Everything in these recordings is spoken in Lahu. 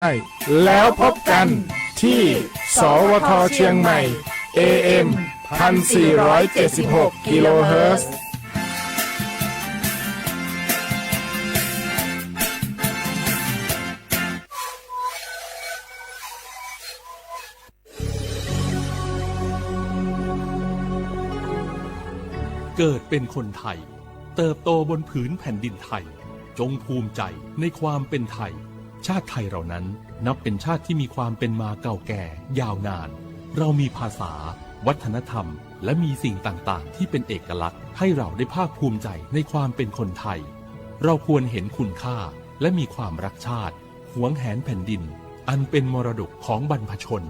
ได้ แล้วพบกันที่ สวท เชียงใหม่ เอ เอ็ม พันสี่ร้อยเจ็ดสิบหก กิโลเฮิรตซ์ เกิดเป็นคนไทย เติบโตบนผืนแผ่นดินไทย จงภูมิใจในความเป็นไทย ชาติไทยเรานั้นนับเป็นชาติที่มีความเป็นมาเก่าแก่ยาวนาน เรามีภาษา วัฒนธรรม และมีสิ่งต่างๆ ที่เป็นเอกลักษณ์ ให้เราได้ภาคภูมิใจในความเป็นคนไทย เราควรเห็นคุณค่า และมีความรักชาติ หวงแหนแผ่นดิน อันเป็นมรดกของบรรพชน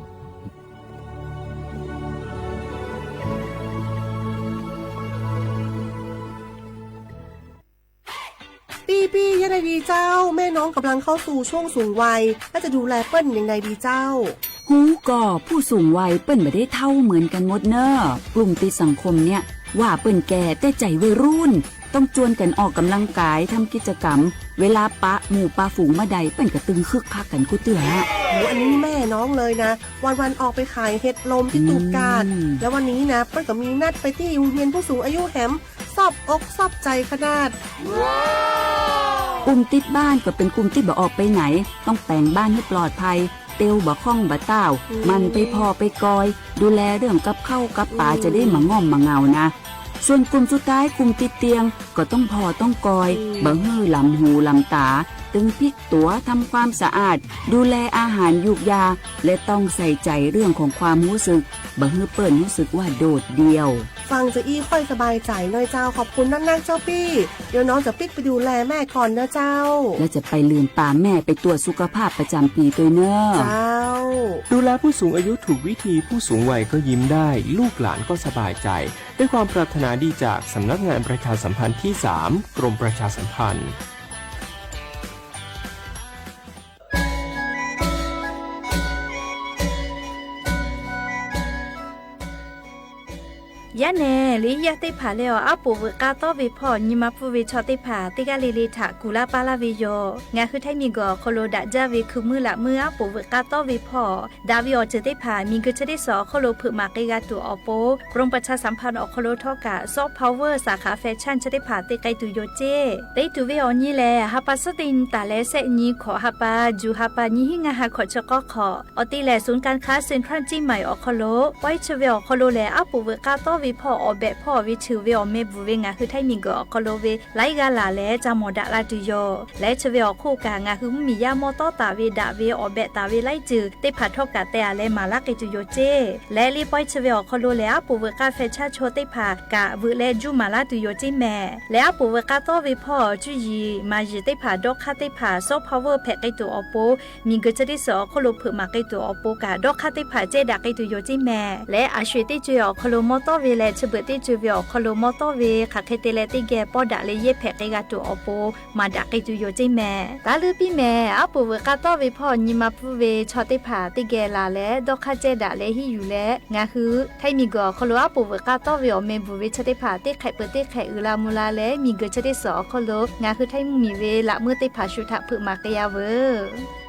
ปี้ๆ ยังไงดีเจ้า แม่น้องกำลังเข้าสู่ช่วงสูงวัย แล้วจะดูแลเปิ้นยังไงดีเจ้า ฮู้ก่อ ผู้สูงวัยเปิ้นบ่ได้เฒ่าเหมือนกันหมดเน่อ กลุ่มติดสังคมเนี่ย ว่าเปิ้นแก่แต่ใจวัยรุ่น ต้องจวนกันออกกำลังกาย ทำกิจกรรม เวลาปะหมู่ปะฝูงเมื่อใด เปิ้นก็ตึงคึกคักกันกู้เตื้อ โห อันนี้แม่น้องเลยนะ วันๆ ออกไปขายเห็ดลมที่ตูบกาด อืม แล้ววันนี้นะ เปิ้นก็มีนัดไปตี้โฮงเฮียนผู้สูงอายุแหม ซอบอกซอบใจขนาด กลุ่มติดบ้านก็เป็นกลุ่มที่บ่ออกไปไหน ต้องแป๋งบ้านหื้อปลอดภัย เตียวบ่ค่องบ่ต้าว อืม หมั่นไปผ่อไปกอย ดูแลเรื่องกับข้าวกับป๋า อืม จะได้บ่ง่อมบ่เหงานะ ส่วนกลุ่มสุดท้าย กลุ่มติดเตียง ก็ต้องผ่อต้องกอย อืม บ่หื้อหลำหูหลำต๋า ตึงพลิกตั๋ว ทำความสะอาด ดูแลอาหารยูกยา และต้องใส่ใจเรื่องของความรู้สึก บ่หื้อเปิ้นรู้สึกว่าโดดเดี่ยว ฟังจะอี้ค่อยสบายใจ๋หน่อยเจ้า ขอบคุณนักๆ เจ้าปี้ เดี๋ยวน้องจะปิ๊กไปดูแลแม่ก่อนนะเจ้า และจะไปลืมปาแม่ไปตรวจสุขภาพประจำปีด้วยเน่อ เจ้า ดูแลผู้สูงอายุถูกวิธี ผู้สูงวัยก็ยิ้มได้ ลูกหลานก็สบายใจ ด้วยความปรารถนาดีจากสำนักงานประชาสัมพันธ์ที่สาม กรมประชาสัมพันธ์ Yaˇ nehˬ, liꞈ yaˇ teˇ hpaˍ lehˬ, awˬ aˉ poꞈ veuꞈ k'a tawˆ ve hpawˇ nyi ma pfuhˇ ve chaw teˇ hpaˍ teˇ g'aˇ le le htaꞈ kuˬ laˇ paˇ laˇ ve yoˬ. Ngaˬ hui Htaiˇ miˬguiˬ awˬ hk'aw lo daꞈ jaˇ ve hkui meuˇ laꞈ meuˇ aˉ poꞈ veuꞈ k'a tawˆ ve hpawˇ daꞈ ve awˬ ceuˬ teˇ hpaˍ miˬguiˬ chi teˇ suhˍ awˬ hk'aw lo hpeuꞈ maˍ k'ai g'a tuˬ awˬ pon, กรมประชาสัมพันธ์ awˬ hk'aw lo htawˇ kaꞈ ซอฟต์พาวเวอร์ สาขาแฟชั่น chi teˇ hpaˍ te k'ai tuˬ yoˬ ceˇ. Te tuˬ ve awˬ nyi lehˬ, ha pa suhˉ teˇ nyi taˍ leh shehˆ nyi hkawꞈ ha pa, juˬ ha pa nyi hiˉ ngaˇ ha hkawꞈ chi k'awˇ hk'awꞈ awˬ te lehˬ, ศูนย์การค้าเซ็นทรัลเชียงใหม่ awˬ hk'aw lo pawehˇ chi ve awˬ hk'aw lo lehˬ, aˉ poꞈ veuꞈ k'a tawˆ ve hpawˇ awˬ behꞈ hpawˇ ve cheuˬ ve awˬ meh bvuhˬ ve ngaˬ hui Htaiˇ miˬguiˬ awˬ hk'aw lo ve laiˉ g'aˇ laˬ leh ca mawˬ daꞈ la tuˬ yoˬ. Leh chi ve awˬ hk'oˆ kaꞈ, ngaˬ hui mvuhˇmiˬ yaˇ mawˇ tawˉ taˍ ve daꞈ ve awˬ behꞈ taˍ ve laiˉ ceuˬ teˇ hpaˍ htawˇ kaꞈ teh a leh maˍ laˇ k'ai tuˬ yoˬ ceˇ. Leh liꞈ pawehˇ chi ve awˬ hk'aw lo lehˬ, aˉ poꞈ veuꞈ k'a feh chaˇ chaw teˇ hpaˍ kaꞈ veuꞈ leh juˇ maˍ laˇ tuˬ yoˬ ceˇ mehˍ. Leh aˉ poꞈ veuꞈ k'a tawˆ ve hpawˇ cuˇ yiˍ maˍ yiˍ teˇ hpaˍ dawˇ hk'aˇ teˇ hpaˍ ซอฟต์พาวเวอร์ hpehꞈ k'ai tuˬ awˬ pon, miˬguiˬ chi teˇ suhˍ awˬ hk'oˆ lo hpeuꞈ maˍ k'ai tuˬ awˬ pon kaꞈ dawˇ hk'aˇ teˇ hpaˍ cehˇ daꞈ k'ai tuˬ yoˬ ceˇ mehˍ. Leh a sho-eˬ teˇ co-e awˬ hk'aw lo mawˇ tawˆ ve leh chi beuꞈ teˇ co-e ve awˬ hk'aw lo mawˇ tawˆ ve hk'aˬ hk'e te leh teˇ geh pawˇ daꞈ leh yehˇ hpehꞈ k'ai g'a tuˬ awˬ pon maˍ daꞈ k'ai tuˬ yoˬ ceˇ mehˍ. Taˇ leuˉ piˇ mehˍ, aˉ poꞈ veuꞈ k'a tawˆ ve hpawˇ nyi ma pfuhˇ ve chaw teˇ hpaˍ teˇ geh laˬ leh dawˇ hk'aˇ cehˇ daꞈ leh hiˉ yuˬ leh, ngaˬ hui Htaiˇ miˬguiˬ awˬ hk'aw lo aˉ poꞈ veuꞈ k'a tawˆ ve awˬ meh bvuhˬ ve chaw teˇ hpaˍ teˇ hk'ehꞈ peuˬ teˇ hk'ehꞈ uiˍ la mvuh la leh, miˬguiˬ chi teˇ suhˍ awˬ hk'aw lo ngaˬ hui Htaiˇ mvuhˇmiˬ ve laꞈ meuˇ teˇ hpaˍ shu htaꞈ hpeuꞈ maˍ k'ai yaˇ veuˬ.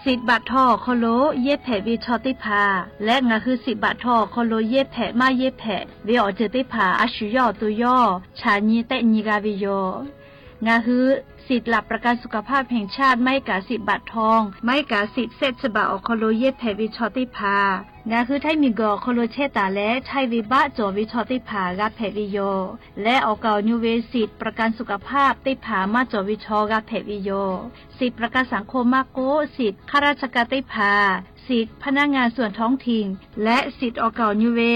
Siꞈ baꞈ htaw awˬ hk'aw lo yehˇ hpehꞈ ve chaw teˇ hpaˍ leh, ngaˬ hui siꞈ baꞈ htaw awˬ hk'aw lo yehˇ hpehꞈ maˇ yehˇ hpehꞈ ve awˬ ceuˬ teˇ hpaˍ a shu yawˇ awˬ to yawˇ chaꞈ nyi tehˆ nyi g'a ve yoˬ. Ngaˬ hui สิทธิ์หลักประกันสุขภาพแห่งชาติ maˇ heˆ kaꞈ siꞈ baꞈ htaw, maˇ heˆ kaꞈ siꞈ แสนฉบับ awˬ hk'aw lo yehˇ hpehꞈ ve chaw teˇ hpaˍ, ngaˬ hui Htaiˇ miˬguiˬ awˬ hk'aw lo chehˇ taˍ leh chaiˇ ve baˆ cawˬ ve chaw teˇ hpaˍ g'a hpehꞈ ve yoˬ. Leh awˬ kaˍ awˬ nu ve สิทธิ์ประกันสุขภาพ teˇ hpaˍ maˇ cawˬ ve chaw g'a hpehꞈ ve yoˬ. สิทธิ์ประกันสังคม maˇ k'oˆ, siꞈ ข้าราชการ teˇ hpaˍ, สิทธิ์พนักงานส่วนท้องถิ่น leh siꞈ awˬ kaˍ awˬ nu ve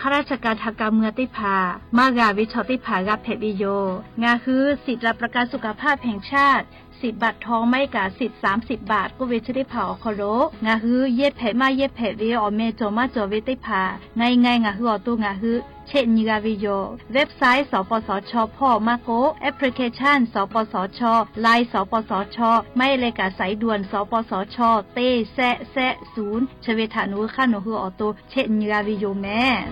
ข้าราชการทางการเมือง teˇ hpaˍ maˇ g'a ve chaw teˇ hpaˍ g'a hpehꞈ ve yoˬ. Ngaˬ hui สิทธิ์หลักประกันสุขภาพแห่งชาติ สิทธิ์บัตรทอง maˇ heˆ kaꞈ siꞈ สามสิบบาท k'oˆ ve chi teˇ hpaˍ awˬ hk'aw lo ngaˬ hui yehˇ hpehꞈ maˇ yehˇ hpehꞈ ve awˬ meh cawˬ maˇ cawˬ ve teˇ hpaˍ, ngai ngai ngaˬ hui awˬ to ngaˬ hui chehˇ nyi g'a ve yoˬ. Website สปสช hpawˇ maˇ k'oˆ, application สปสช, Line สปสช, maˇ heˆ leh kaꞈ สายด่วน สปสช teˇ shehˆ shehˆ shunˍ chi ve htaꞈ nawˬ hui hk'aˇ nawˬ hui awˬ to chehˇ nyi g'a ve yoˬ mehˍ.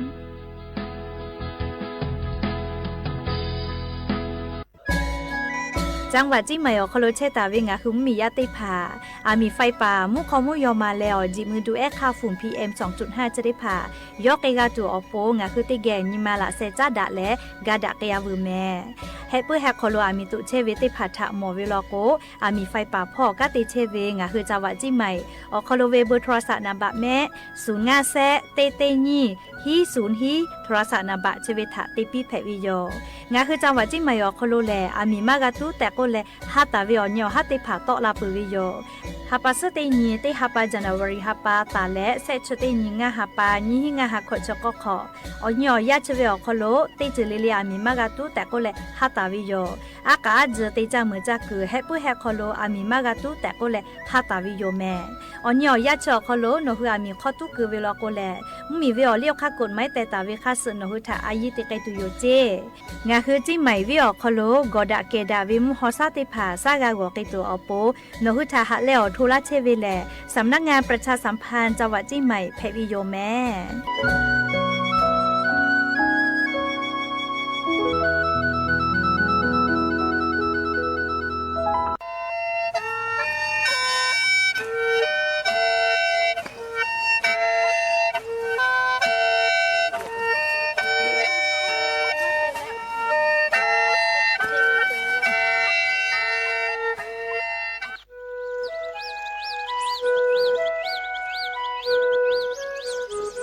จังหวัดเชียงใหม่ awˬ hk'aw lo chehˇ taˍ ve ngaˬ hui mvuhˇmiˬ yaˇ teˇ hpaˍ, aˬ miˍ faiˇ paˍ mvuhˇ hk'aw mvuhˇ yaw ma leh awˬ jiˬ mui duꞈ ehˉ hk'aˇ ฝุ่น PM สองจุดห้า chi teˇ hpaˍ yawˇ k'ai g'a tuˬ awˬ pon ngaˬ hui teˇ geh nyi ma laꞈ sheh caˉ daꞈ leh ga daꞈ k'ai a veuˬ mehˍ. Heh puiˉ heh hk'aw lo aˬ miˍ toꞈ chehˇ ve teˇ hpaˍ htaꞈ mawˬ ve law k'o, aˬ miˍ faiˇ paˍ hpawˇ kanˉ te chehˇ ve ngaˬ hui จังหวัดเชียงใหม่ awˬ hk'aw lo ve เบอร์โทรศัพท์ naˍ baꞈ mehˆ, shunˍ ngaˇ shehˆ teˇ teˇ nyiˇ hiˉ shunˍ hiˉ โทรศัพท์ naˍ baꞈ chi ve htaꞈ te piˇ hpehꞈ ve yoˬ. Ngaˬ hui จังหวัดเชียงใหม่ awˬ hk'aw lo lehˬ, aˬ miˍ maˇ g'a tuˉ tehꞈ k'oˆ leh, ha taˍ ve awˬ nyi awˬ haˉ teˇ hpaˍ tawˆ la peuˬ ve yoˬ. Ha pa suhˉ teˇ nyi teˇ ha pa January ha pa taˍ leh shehˆ chi teˇ nyi ngaˇ ha pa nyiˇ hiˉ ngaˇ ha hkawꞈ chi k'awˇ hk'awꞈ, awˬ nyi awˬ yaˇ chi ve awˬ hk'aw lo teˇ ceuˬ le le aˬ miˍ maˇ g'a tuˉ tehꞈ k'oˆ leh ha taˍ ve yoˬ. Aˉ k'aꞈ aˉ jeuˬ te caˇ meuˍ caˇ kuiˬ heh puiˉ heh hk'aw lo aˬ miˍ maˇ g'a tuˉ tehꞈ k'oˆ leh ha taˍ ve yoˬ mehˍ. Awˬ nyi awˬ yaˇ chi awˬ hk'aw lo nawˬ hui aˬ miˍ hk'awˇ tuˉ keu ve law k'o lehˬ, mvuhˇmiˬ ve awˬ liˇ awˬ hk'aˇ กฎหมาย teh taˍ ve hk'aˇ suh nawˬ hui htaꞈ a yiˇ te k'ai tuˬ yoˬ ceˇ. Ngaˬ hui Ciˇ Maiˍ venˇ awˬ hk'aw lo gawˬ daꞈ kehˬ daꞈ ve mvuhˇ haw shaˉ teˇ hpaˍ shaˉ g'a g'awˬ k'ai tuˬ awˬ pon, nawˬ hui htaꞈ haꞈ leh awˬ hto laˇ chehˇ ve lehˬ, สำนักงานประชาสัมพันธ์จังหวัดเชียงใหม่ hpehꞈ ve yoˬ mehˍ.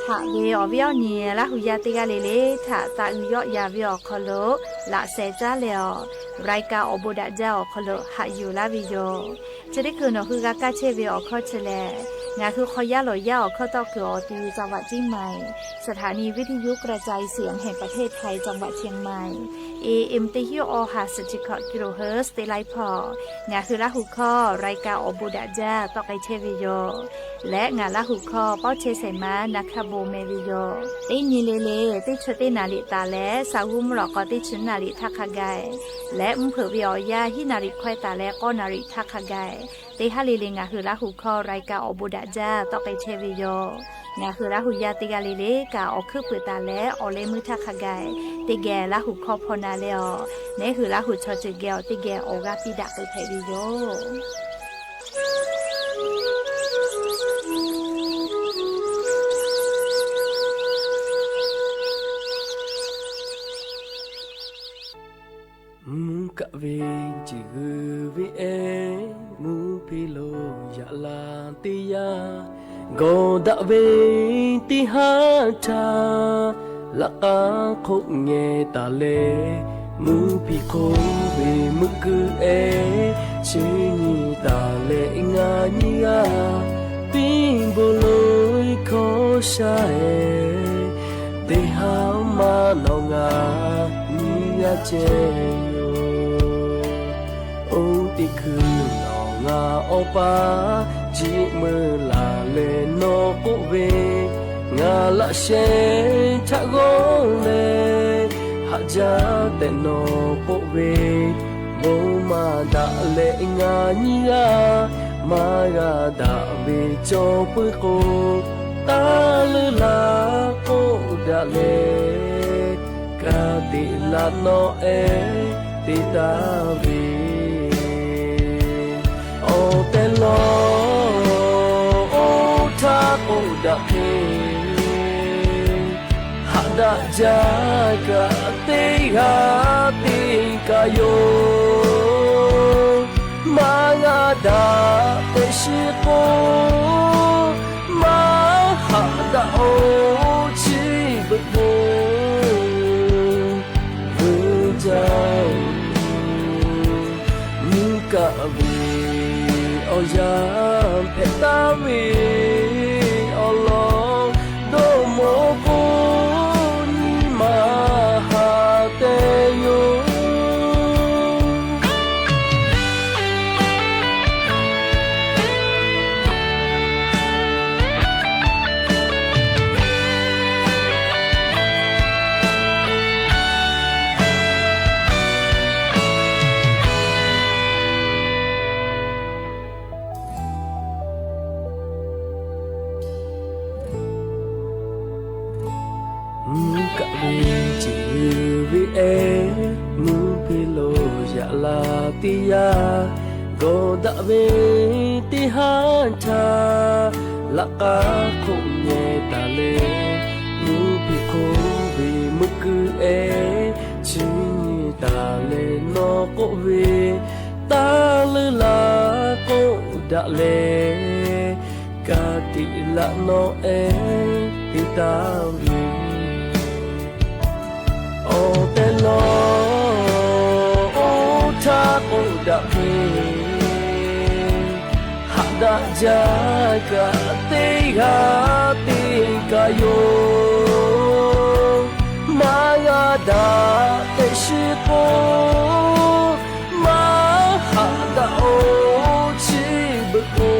Haꞈ ve awˬ viˉ awˬ nyi Laˇ hu yaˇ teˇ g'aˇ le le htaꞈ taꞈ uiˍ yawˆ yan ve awˬ hk'aw lo laꞈ sheh caˉ leh awˬ, รายการ awˬ bon daꞈ jaˇ awˬ hk'aw lo haꞈ yuˬ laˇ ve yoˬ. Chi teˇ hkui nawˬ hui g'a kaˇ chehˇ ve awˬ hkawˇ chi lehˬ, ngaˬ hui hk'aw yaˇ lawˬ yaˇ awˬ hkawˇ tawˆ kuiˬ awˬ ti จังหวัดเชียงใหม่ สถานีวิทยุกระจายเสียงแห่งประเทศไทย จังหวัดเชียงใหม่ เอเอ็ม teˇ hinˉ awˬ ha suhˍ chi hkawꞈ กิโลเฮิรตซ์ teˇ laiˉ hpawˇ ngaˬ hui Laˇ hu hkawˇ รายการ awˬ bon daꞈ jaˇ tawˆ k'ai chehˇ ve yoˬ. Leh ngaˬ Laˇ hu hkawˇ pawˇ chehˇ shehˍ ma na hkaˇ bon meh ve yoˬ. Teˇ nyi le le teˇ chi teˇ naˍ riˍ taˍ leh shaˍ g'uˇ mvuhˇ lawꞈ k'aw teˇ chi naˍ riˍ htaˇ hk'a gaˬ, leh mvuhˇ hpeuꞈ ve awˬ yanˇ hiˉ naˍ riˍ hkawehˇ taˍ leh k'awˇ naˍ riˍ htaˇ hk'a gaˬ, teˇ haˉ le le ngaˬ hui Laˇ hu hkawˇ รายการ awˬ bon daꞈ jaˇ tawˆ k'ai chehˇ ve yoˬ. Ngaˬ hui Laˇ hu yaˇ teˇ g'aˇ le le kaꞈ awˬ hkuiˉ puiˍ taˍ leh awˬ leh meuˇ htaˇ hk'a gaˬ, teˇ geh Laˇ hu hkawˇ hpaw na leh awˬ, neˉ hui Laˇ hu chaw ceuˬ geh awˬ teˇ geh awˬ g'aˇ piˇ daꞈ k'ai hpehꞈ ve yoˬ. Mvuhˇ kaˆ ve ceuˬ g'uiˬ ve ehˉ, mvuhˇ hpeˇ lo yaꞈ la teˇ yanˇ, gawˬ daꞈ ve teˇ haˉ htaˇ, laꞈ k'aˉ hk'oˆ ngeh taˍ leh, mvuhˇ hpeˇ hk'oˆ ve meuˆ guiˬ ehˉ, chi nyi taˍ leh ngaˬ nyiˇ g'aˇ piˇ bon loꞈ-e hkawˇ shaˉ-e, teˇ haˉ maˇ nawˬ ngaˬ nyiˇ g'aˇ ceh yoˬ. Oˇ teˇ hkui nawˬ ngaˬ awˬ pa jiˆ meuˇ laˬ leh nawˬ k'oˆ ve, ngaˬ laꞈ sheh htaꞈ g'awˇ leh haꞈ jaˇ tehꞈ nawˬ k'oˆ ve, bon maˇ daꞈ leh ngaˬ nyiˇ g'aˇ maˇ g'a daꞈ ve cawˬ puiˉ k'o, taˇ leuˉ laˇ k'oˆ daꞈ leh, ka tiꞈ laꞈ nawˉ ehˉ te taˍ ve, awˬ tehˬ lawˬ oˇ htaˇ k'oˆ daꞈ hk'e, haꞈ daꞈ jaˇ kaꞈ teˇ g'aˇ teˇ kaꞈ yoˬ. Maˇ g'a daꞈ tehꞈ shiˍ k'o, maˇ haꞈ daꞈ-oˬ, chi beuꞈ bon vuiˇ jaˇ-oˬ. Mvuhˇ kaˆ ve awˬ yanˇ hpehꞈ taˍ ve awˬ lawn dawˇ mawˬ k'o, nyi ma haꞈ te yoˬ. Kaꞈ ve ceˬ ve ehˉ, mvuhˇ hpe lo yaꞈ la teˇ yanˇ, gawˬ daꞈ ve teˇ haˉ htaˇ, laꞈ k'aˉ hk'oˆ ngeh taˍ leh, mvuhˇ hpe hk'oˆ ve meuˆ kuiˬ ehˉ, chi nyi taˍ leh nawˬ k'oˆ ve, taˇ leuˉ la k'oˆ daꞈ leh, ka tiꞈ laꞈ nawˬ ehˉ te taˍ ve. Awˬ tehˬ lawˬ, oˇ htaˇ k'oˆ daꞈ hk'e, haꞈ daꞈ jaˇ kaꞈ teˇ g'aˇ teˇ kaꞈ yoˬ. Maˇ g'a daꞈ tehꞈ shiˍ k'o, maˇ haꞈ daꞈ-oˬ chi beuꞈ k'o,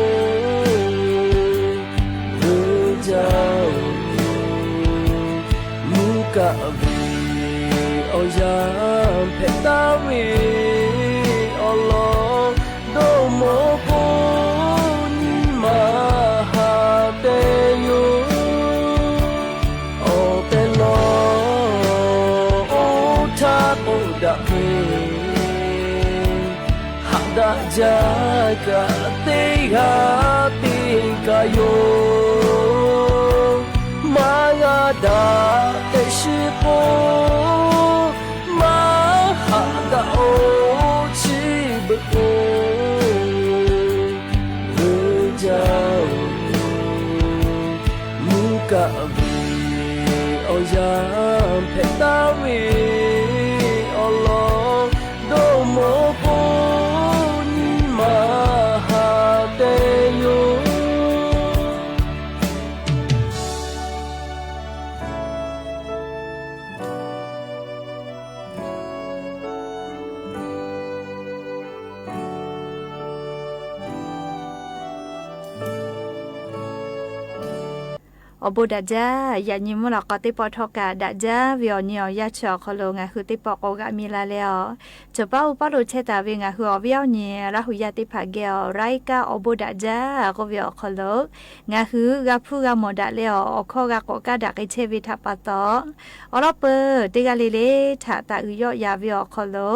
veuꞈ jaˇ-oˬ. Mvuhˇ kaˆ ve awˬ yanˇ hpehꞈ taˍ ve awˬ lawn, dawˇ mawˇ k'o nyi ma haꞈ te yoˬ. Awˬ tehˬ lawˬ, oˇ htaˇ k'oˆ daꞈ hk'e, haꞈ daꞈ jaˇ kaꞈ teˇ g'aˇ teˇ kaꞈ yoˬ. Maˇ g'a daꞈ tehꞈ shiˍ k'o, maˇ haꞈ daꞈ-oˬ chi beuꞈ k'o, veuꞈ jaˇ-oˬ. Mvuhˇ kaˆ ve awˬ yanˇ hpehꞈ taˍ ve awˬ lawn, dawˇ mawˇ k'o nyi ma haꞈ te yoˬ. Awˬ bon daꞈ jaˇ. Yaꞈ nyi mvuhˇ lawꞈ k'aw teˇ pawˆ htawˇ kaꞈ daꞈ jaˇ ve awˬ nyi awˬ yanˇ chi awˬ hk'aw lo ngaˬ hui teˇ pawˆ k'awꞈ g'aꞈ mi la leh awˬ, cawˬ paˉ uˉ paˉ lo chehˇ taˍ ve ngaˬ hui awˬ viˉ awˬ nyi Laˇ hu yaˇ teˇ hpaˍ geh awˬ รายการ awˬ bon daꞈ jaˇ k'oˆ ve awˬ hk'aw lo, ngaˬ hui g'a hpuˇ g'a mawˬ daꞈ leh awˬ, awˬ hkawˇ g'a k'awꞈ kaˇ daꞈ k'ai chehˇ ve htaꞈ pa taw, awˬ lawn peuˬ teˇ g'aˇ le le htaꞈ taꞈ uiˍ yawˆ yan ve awˬ hk'aw lo,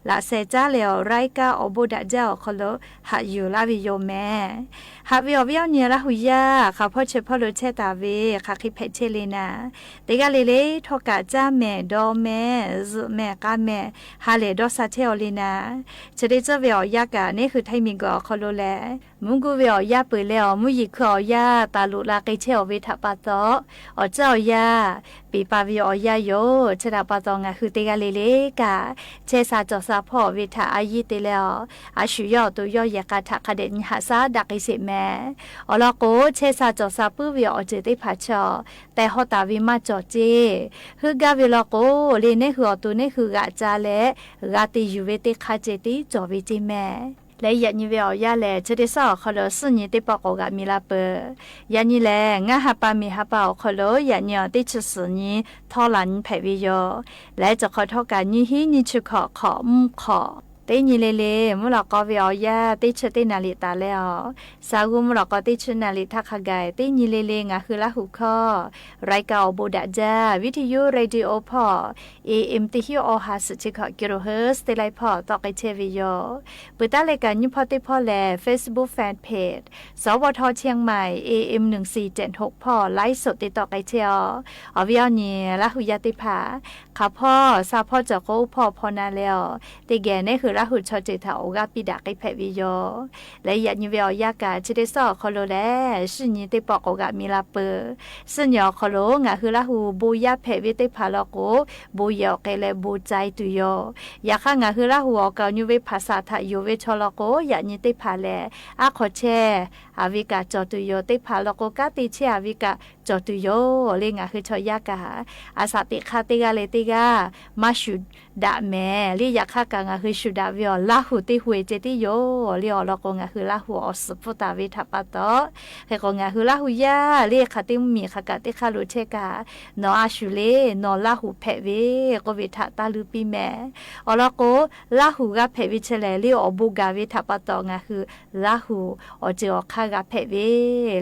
laꞈ sheh caˉ leh awˬ รายการ awˬ bon daꞈ jaˇ awˬ hk'aw lo haꞈ yuˬ laˇ ve yoˬ mehˍ. Haꞈ ve awˬ viˉ awˬ nyi Laˇ hu yaˇ hk'aˬ hpawˇ chi hpawˇ lo chehˇ taˍ ve hk'aˬ hk'e hpehꞈ chehˇ le naˍ, teˇ g'aˇ le le htawˇ kaꞈ caˇ mehˍ, dawˇ mehˍ, zuhꞈ mehˍ, k'a mehˍ, ha lehˬ dawˇ sha chehˇ-aw le naˍ. Chi teˇ tcuhˇ ve awˬ yanˇ kaꞈ neˇ hui Htaiˇ miˬguiˬ awˬ hk'aw lo lehˬ, mvuhˇ guˇ ve awˬ yanˇ peuˬ leh awˬ mvuhˇ yeˬ hkui awˬ yanˇ taˍ loꞈ la k'ai chehˇ-aw ve htaꞈ pa taw, awˬ ceuˬ awˬ yanˇ, peˍ pa ve awˬ yanˇ yoˬ. Chi htaꞈ pa taw ngaˬ hui teˇ g'aˇ le le kaꞈ, chehˇ sha cawˬ sha hpawˇ ve htaꞈ a yiˇ te leh awˬ, a shu yawˇ awˬ to yawˇ yehˬ k'a htaꞈ hk'a dehꞈ nyi haꞈ shaˉ daꞈ k'ai sheˍ mehˍ. Awˬ lawn k'o, chehˇ sha cawˬ sha puiˉ ve awˬ ceuˬ teˇ hpaˍ chaw tehˬ hawˇ taˍ ve maˇ cawˬ ceˇ. Heuˆ gaˇ ve law k'o, le neˇ hui awˬ to neˇ hui g'aꞈ ca leh g'a te yuˬ ve teˇ hk'aˇ ceh tiˉ cawˬ ve ceˇ mehˍ. Leh yaꞈ nyi ve awˬ yanˇ lehˬ, chi teˇ shaˉ awˬ hk'aw lo suhˆ nyi teˇ pawˆ k'awꞈ g'aꞈ mi la peuˬ. Yaꞈ nyi lehˬ, ngaˇ ha pa miˬ ha pa awˬ hk'aw lo yaꞈ nyi awˬ teˇ chi suhˍ nyi htawˇ laˬ nyi hpehꞈ ve yoˬ. Leh cawˬ hk'awꞈ htawˇ kaꞈ nyiˇ hinˉ nyiˇ chi hkawꞈ hk'awꞈ mvuhˇ hk'awꞈ, teˇ nyi le le mvuhˇ lawꞈ k'aw ve awˬ yanˇ teˇ chi teˇ naˍ liꞈ taˍ leh awˬ, sa g'uˇ mvuhˇ lawꞈ k'aw teˇ chi naˍ liꞈ htaˇ hk'a gaˬ teˇ nyi le le ngaˬ hui Laˇ hu hkawˇ รายการ awˬ bon daꞈ jaˇ วิทยุ radio hpawˇ, A M teˇ hinˉ awˬ ha suhˍ chi hkawꞈ กิโลเฮิร์ตซ์ teˇ laiˉ hpawˇ tawˆ k'ai chehˇ ve yoˬ. Peuˬ taˉ leh kaꞈ nyiˇ hpawˇ teˇ hpawˇ lehˬ, Facebook fan page สวท เชียงใหม่ A M หนึ่งสี่เจ็ดหก hpawˇ ไลฟ์สด te tawˆ k'ai chehˇ-aw. Awˬ viˉ awˬ nyi Laˇ hu yaˇ teˇ hpaˍ, hk'aˬ hpawˇ sha hpawˇ cawˬ k'o, oˇ hpawˇ hpawˇ na leh awˬ, teˇ geh neˇ hui Laˇ hu chaw ceuˬ htaꞈ awˬ g'aˇ piˇ daꞈ k'ai hpehꞈ ve yoˬ. Leh yaꞈ nyi ve awˬ yanˇ kaꞈ chi teˇ shaˉ awˬ hk'aw lo lehˬ, suhˆ nyi teˇ pawˆ k'awꞈ g'aꞈ mi la peuˬ. Suhˆ nyi awˬ hk'aw lo ngaˬ hui Laˇ hu bon yaˇ hpehꞈ ve teˇ hpaˍ law k'o, bon yehˬ awˬ k'ai leh bon cai tuˬ yoˬ. Yaꞈ hk'aˇ ngaˬ hui Laˇ hu awˬ kaˍ awˬ nyi ve hpaˍ saˍ htaꞈ yonˍ ve chaw law k'o, yaꞈ nyi teˇ hpaˍ lehˬ, aˉ hk'aw chehˇ a ve kaꞈ cawˬ tuˬ yoˬ. Teˇ hpaˍ law k'o, kanˉ te chehˇ a ve kaꞈ cawˬ tuˬ yoˬ. Le ngaˬ hui chaw yaˇ kaꞈ, a shaꞈ teꞈ hk'aˇ teˇ g'aˇ leh teˇ g'aˇ maˇ shuˍ daꞈ mehˍ. Le yaꞈ hk'aˇ kaꞈ ngaˬ hui shuˍ daꞈ ve awˬ Laˇ hu teˇ hui ceh tiˉ yoˬ. Le awˬ lawn k'o, ngaˬ hui Laˇ hu awˬ suhˍ pfuhˇ taˍ ve htaꞈ pa taw, hk'e k'o ngaˬ hui Laˇ hu yaˇ le hk'aˬ teˇ mvuhˇ miˬ hk'aˬ kaꞈ teˇ hk'aˇ lo chehˇ kaꞈ, nawˬ a shu le, nawˬ Laˇ hu hpehꞈ ve k'oˆ ve htaꞈ taˇ luˇ piˇ mehˍ. Awˬ lawn k'o, Laˇ hu g'a hpehꞈ ve chi lehˬ, le awˬ bon gaˬ ve htaꞈ pa taw ngaˬ hui Laˇ hu awˬ ceuˬ awˬ hk'aˇ g'a hpehꞈ ve.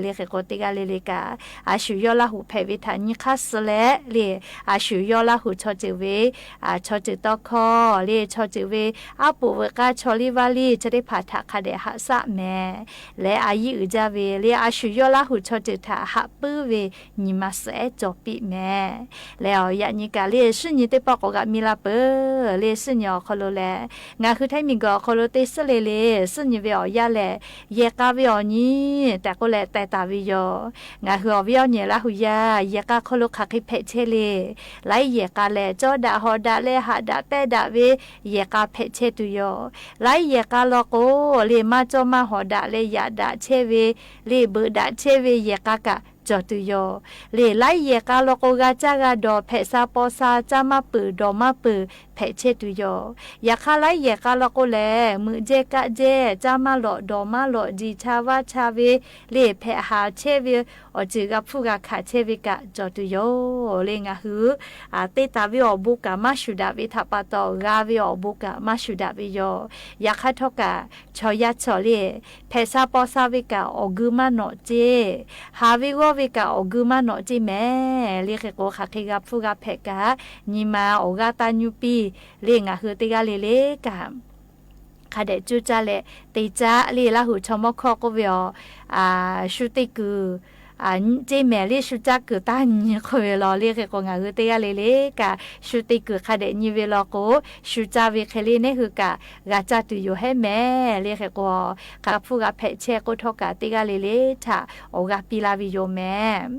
Le hk'e k'o, teˇ g'aˇ le le kaꞈ a shu yawˇ Laˇ huˍ hpehꞈ ve htaꞈ nyi hk'aˇ suh leh le, a shu yawˇ Laˇ huˍ chaw ceuˬ ve, a chaw ceuˬ tawˇ hkawˇ le, chaw ceuˬ ve aˉ poꞈ veuꞈ k'aˇ chaw liˇ vaˇ liˇ chi teˇ hpaˍ htaꞈ hk'a dehꞈ haꞈ shaˆ mehˍ. Leh a yiˇ uiˍ jaˇ ve le, a shu yawˇ Laˇ huˍ chaw ceuˬ htaꞈ haꞈ puiˉ ve nyi ma suhˍ ehˉ cawˬ piˇ mehˍ. Leh awˬ yaꞈ nyi kaꞈ le, suhˉ nyi teˇ pawˆ k'awꞈ g'aꞈ mi la peuˬ le. Suhˉ nyi awˬ hk'aw lo lehˬ, ngaˬ hui Htaiˇ miˬguiˬ awˬ hk'aw lo te suhˉ le le, suhˉ nyi ve awˬ yanˇ lehˬ, yehˬ k'a ve awˬ nyi tehꞈ k'oˆ leh teh taˍ ve yoˬ. Ngaˬ hui awˬ viˉ awˬ nyi Laˇ huˍ yaˇ, yehˬ k'a hk'aw lo hk'aˬ hk'e hpehꞈ chehˇ le. Laiˉ yehˬ k'a lehˬ, cawˇ daꞈ hawˍ daꞈ leh haꞈ daꞈ pehnˇ daꞈ ve yehˬ k'a hpehꞈ chehˇ tuˬ yoˬ. Laiˉ yehˬ k'a law k'o le, maˇ cawˇ maˇ hawˍ daꞈ leh yaꞈ daꞈ chehˇ ve le, beuꞈ daꞈ chehˇ ve yehˬ k'a kaꞈ cawˬ tuˬ yoˬ. Le laiˉ yehˬ k'a law k'o, g'a caˇ g'a dawˬ, hpehꞈ sha paw sha, caˇ maˇ peuˬ dawˬ maˇ peuˬ hpehꞈ chehˇ tuˬ yoˬ. Yaꞈ hk'aˇ, laiˉ yehˬ k'a law k'o lehˬ, meuꞈ jehˇ kaˆ jehˇ, caˇ maˇ lawꞈ dawˬ maˇ lawꞈ, jiˬ cha vaˇ cha ve le, hpehꞈ haˍ chehˇ ve awˬ ceuˬ g'a hpfuhˇ g'a hkanˍ chehˇ ve kaꞈ cawˬ tuˬ yoˬ. Le ngaˬ hui te taˍ ve awˬ bon kaꞈ maˇ shuˍ daꞈ ve htaꞈ pa taw, g'a ve awˬ bon kaꞈ maˇ shuˍ daꞈ ve yoˬ. Yaꞈ hk'aˇ htawˇ kaꞈ, chaw yaˇ chaw le, hpehꞈ sha paw sha ve kaꞈ awˬ geu maˇ nawꞈ ceˇ, haˍ ve g'awˇ ve kaꞈ awˬ geu maˇ nawꞈ ceˇ mehˍ. Le hk'e k'o, hk'aˬ hk'e g'a hpfuhˇ g'a hpehꞈ kaꞈ, nyi ma awˬ g'aˇ taˇ nyuˇ piˇ le, ngaˬ hui teˇ g'aˇ le le kaꞈ hk'a dehꞈ coˇ caˇ leh te caˇ le. Laˇ huˍ chaw mawˇ hkawˇ k'oˆ ve awˬ, shu te kuiˬ ceˇ mehˍ le, shu caˇ kuiˬ taˇ nyi k'oˆ ve law. Le hk'e k'o, ngaˬ hui teˇ g'aˇ le le kaꞈ shu te kuiˬ hk'a dehꞈ nyi ve law k'o, shu caˇ ve hk'e le neˇ hui kaꞈ g'a caˇ tuˬ yoˬ hehˉ mehˍ. Le hk'e k'o, hk'a hpfuhˇ g'a hpehꞈ chehˇ k'oˆ htawˇ kaꞈ, teˇ g'aˇ le le htaꞈ awˬ g'a piˇ laˇ ve yoˬ mehˍ.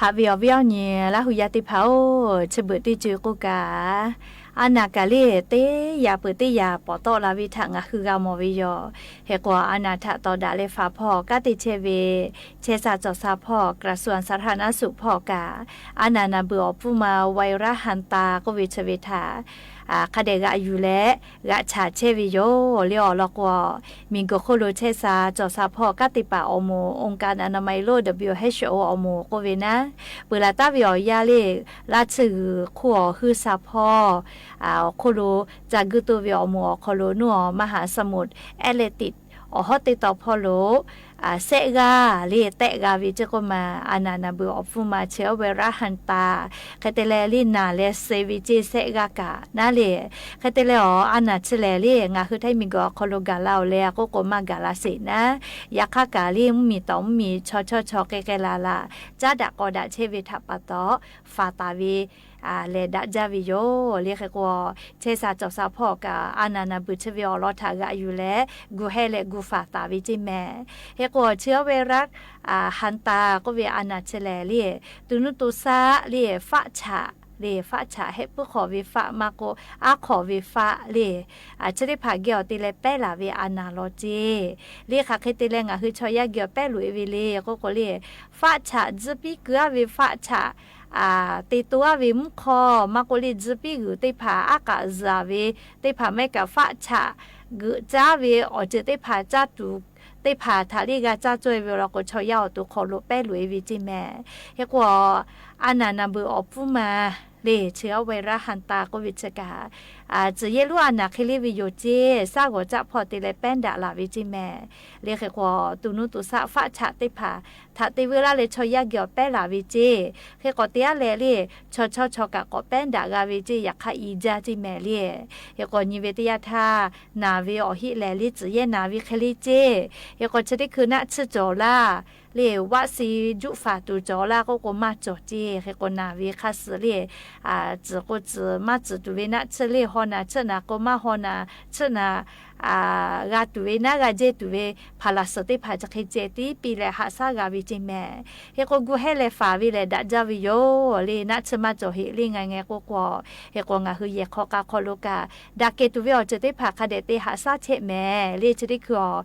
Haꞈ ve awˬ viˉ awˬ nyi Laˇ hu yaˇ teˇ hpaˍ-oˬ, chi beuꞈ teˇ co-e k'oˆ kaꞈ, a naˍ kaꞈ le teˇ yaꞈ peuˬ teˇ yaꞈ pawˍ tawˆ la ve htaꞈ ngaˬ hui g'a mawˬ ve yoˬ. Hk'e k'o, a naˍ htaꞈ tawˍ daꞈ leh faˍ hpawˇ kanˉ te chehˇ ve chehˇ sha cawˬ sha hpawˇ กระทรวงสาธารณสุข hpawˇ kaꞈ, a naˍ naˍ beuꞈ awˬ pfuhˇ ma ไวรัส Hanta k'oˆ ve chi ve htaꞈ hk'a dehꞈ g'aꞈ yuˬ leh g'aꞈ chaꞈ chehˇ ve yoˬ le. Awˬ lawn k'o, miˬguiˬ hk'oˆ lo chehˇ sha cawˬ sha hpawˇ kanˉ te paˍ awˬ moˍ องค์การอนามัยโลก WHO awˬ moˍ k'oˆ ve naˉ, peuˬ laˬ taˍ ve awˬ yanˇ le, laˇ tsuhˇ g'uiˬ hk'oˆ awˬ huiˉ sha hpawˇ awˬ hk'oˆ lo ca guˇ toˆ ve awˬ moˍ awˬ hk'aw lo nuˇ awˬ มหาสมุทรแอตแลนติก awˬ hawˉ teˇ taw hpawˇ lo sehˆ g'aˇ le tehˆ g'a ve ceˇ k'oˆ ma, a naˍ naˍ beuꞈ awˬ hpfuhˇ ma chi ไวรัส Hanta hk'e te leh le naˬ leh suh ve ceˇ sehˆ g'aˇ kaꞈ naˉ le. Hk'e te leh awˬ a naˍ chi lehˬ le ngaˬ hui Htaiˇ miˬguiˬ awˬ hk'aw lo gaˬ la-oˬ leh a k'oˆ k'o maˇ gaˬ la sheˍ naˉ, yaꞈ hk'aˇ kaꞈ le mvuhˇmiˬ tawˍ mvuhˇmiˬ chaw chawˇ chaw k'ai k'ai laˬ laˬ caˉ daꞈ k'aw daꞈ chehˇ ve htaꞈ pa taw faˍ taˍ ve lehˬ daꞈ jaˇ ve yoˬ le. Hk'e k'o, chehˇ sha cawˬ sha hpawˇ kaꞈ a naˍ naˍ beuꞈ chi ve awˬ lawn htaꞈ g'aꞈ yuˬ leh gu heh leh gu faˍ taˍ ve ceˇ mehˍ. Hk'e k'o, chi ไวรัส Hanta k'oˆ ve a naˍ chi lehˬ le, to nuˇ to shaˆ le faˆ chaꞈ le, faˆ chaꞈ hehˆ puiˉ hk'awꞈ ve faˆ maˇ k'oˆ aˉ hk'awꞈ ve faˆ le, chi teˇ hpaˍ geh awˬ te leh pehˉ laˬ ve a naˍ law ceˇ le. Hk'aˬ hk'e te leh ngaˬ hui chaw yaˇ geh awˬ pehˉ loꞈ-e ve le k'oˆ k'o le, faˆ chaꞈ tzuhˇ piˉ kuiˬ-aˉ ve faˆ chaꞈ te to-aˉ ve mvuhˇ hk'aw maˇ k'oˆ le, tzuhˇ piˉ g'uiˬ teˇ hpaˍ aˉ k'aꞈ zuhˬ-a ve teˇ hpaˍ maˇ heˆ kaꞈ faˆ chaꞈ geuꞈ caˉ ve awˬ ceuˬ teˇ hpaˍ caˇ tuˬ teˇ hpaˍ htaꞈ le g'a caˇ cawˇ-e ve awˬ lawn k'o, chaw yaˇ awˬ to hk'aw lo pehˉ loꞈ-e ve ceˇ mehˍ. Hk'e k'o, a naˍ naˍ beuꞈ awˬ hpfuhˇ ma le chi ไวรัส Hanta k'oˆ ve chi kaꞈ, tcuhˬ yehˇ lonˉ a naˍ hk'e le ve yoˬ ceˇ, shaˉ g'awˬ caˆ hpawˇ te leh pehˉ daꞈ laˬ ve ceˇ mehˍ. Le hk'e k'o, to nuˇ to shaˆ faˆ chaꞈ teˇ hpaˍ htaꞈ te veu laˇ leh chaw yaˇ geh awˬ pehˉ laˬ ve ceˇ. Hk'e k'awꞈ te-aˉ leh le, chaw chawˇ chaw kaꞈ k'awꞈ pehˉ daꞈ g'a ve ceˇ, yaꞈ hk'aˇ i jaˇ ceˇ mehˍ le. Hk'e k'o, nyi ve teˇ yanˇ htaˇ naˬ ve awˬ heˆ lehˬ le tcuhˬ yehˇ naˬ ve hk'e le ceˇ. Hk'e k'o, chi teˇ hkui naˆ tsuhˇ cawˬ laˇ le, vaˆ si juˆ faˍ tuˬ cawˬ laˇ k'oˆ k'o maˇ cawˬ ceˇ. Hk'e k'o, naˬ ve hk'a suh le, tcuhˬ k'o tcuhˬ maˇ tcuhˬ tuˬ ve naˆ tsuhˇ le, haw naˬ tsuhˆ naˬ k'o maˇ haw naˬ tsuhˆ naˬ g'a tuˬ ve naˉ g'a jehˇ tuˬ ve hpaˍ laˬ suhˍ teˇ hpaˍ chi hk'e ceh tiˉ piˇ leh haꞈ shaˉ g'a ve ceˇ mehˍ. Hk'e k'o, gu heh leh faˍ ve lehˬ daꞈ jaˇ ve yoˬ le, naˆ tsuhˇ maˇ cawˬ heꞈ le ngaˬ ngeh k'oˆ k'o. Hk'e k'o, ngaˬ hui yehˬ hk'aw k'a hk'aw lo kaꞈ daꞈ kehˬ tuˬ ve awˬ ceuˬ teˇ hpaˍ hk'a dehꞈ te haꞈ shaˉ chehˇ mehˍ le. Chi teˇ hkui awˬ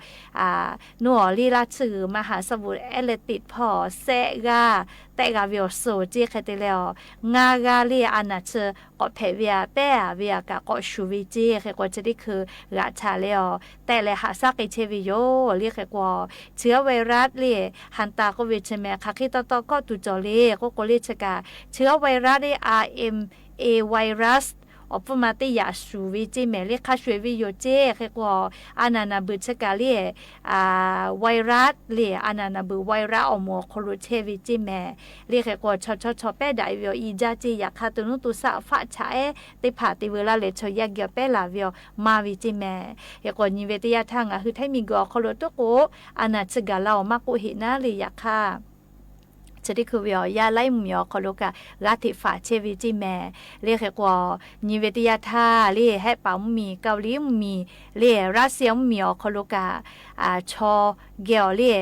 nuˇ awˬ le laˇ tsuhˇ g'uiˬ มหาสมุทรแอตแลนติก hpawˇ sehˆ g'aˇ tehˆ g'a ve awˬ suhˍ ceˇ. Hk'e te leh awˬ ngaˇ g'aˇ le a naˍ chi k'awꞈ hpehꞈ ve-a, pehˉ-a ve-a kaꞈ k'awꞈ shuˍ ve ceˇ. Hk'e k'o, chi teˇ hkui g'aꞈ chaꞈ leh awˬ tehˆ leh haꞈ shaˉ k'ai chehˇ ve yoˬ le. Hk'e k'o, chi ไวรัส le Hanta k'oˆ ve chi mehˍ hk'aˬ hk'e taw taw kawˆ tuˬ cawˬ le k'oˆ k'o le chi kaꞈ, chi ไวรัส le อาร์เอ็นเอ virus awˬ pfuhˇ ma teˇ yaꞈ shuˍ ve ceˇ mehˍ le, hk'a shuˍ-e ve yoˬ ceˇ. Hk'e k'o, a naˍ naˍ beuꞈ chi kaꞈ le virus le, a naˍ naˍ beuꞈ virus awˬ moˍ awˬ hk'aw lo chehˇ ve ceˇ mehˍ le. Hk'e k'o, chaw chawˇ chaw pehˉ daꞈ-e ve awˬ i jaˇ ceˇ. Yaꞈ hk'aˇ to nuˇ to shaˆ faˆ chaꞈ-ehˉ teˇ hpaˍ te veu laˇ leh chaw yaˇ geh awˬ pehˉ laˬ ve awˬ maˇ ve ceˇ mehˍ. Hk'e k'o, nyi ve teˇ yanˇ htaˇ ngaˬ hui Htaiˇ miˬguiˬ awˬ hk'aw lo toˉ k'o, a naˍ chi gaˬ la awˬ maˇ k'oˆ heꞈ naˉ le. Yaꞈ hk'aˇ chi teˇ hkui ve awˬ yaˇ laiˉ mvuhˇmiˬ awˬ hk'aw lo kaꞈ g'a hteꞈ faˍ chehˇ ve ceˇ mehˍ le. Hk'e k'o, nyi ve teˇ yanˇ htaˇ le, Hehˆ paˍ mvuhˇmiˬ, Kaoˍliˍ mvuhˇmiˬ le, Russia mvuhˇmiˬ awˬ hk'aw lo kaꞈ chaw geh awˬ le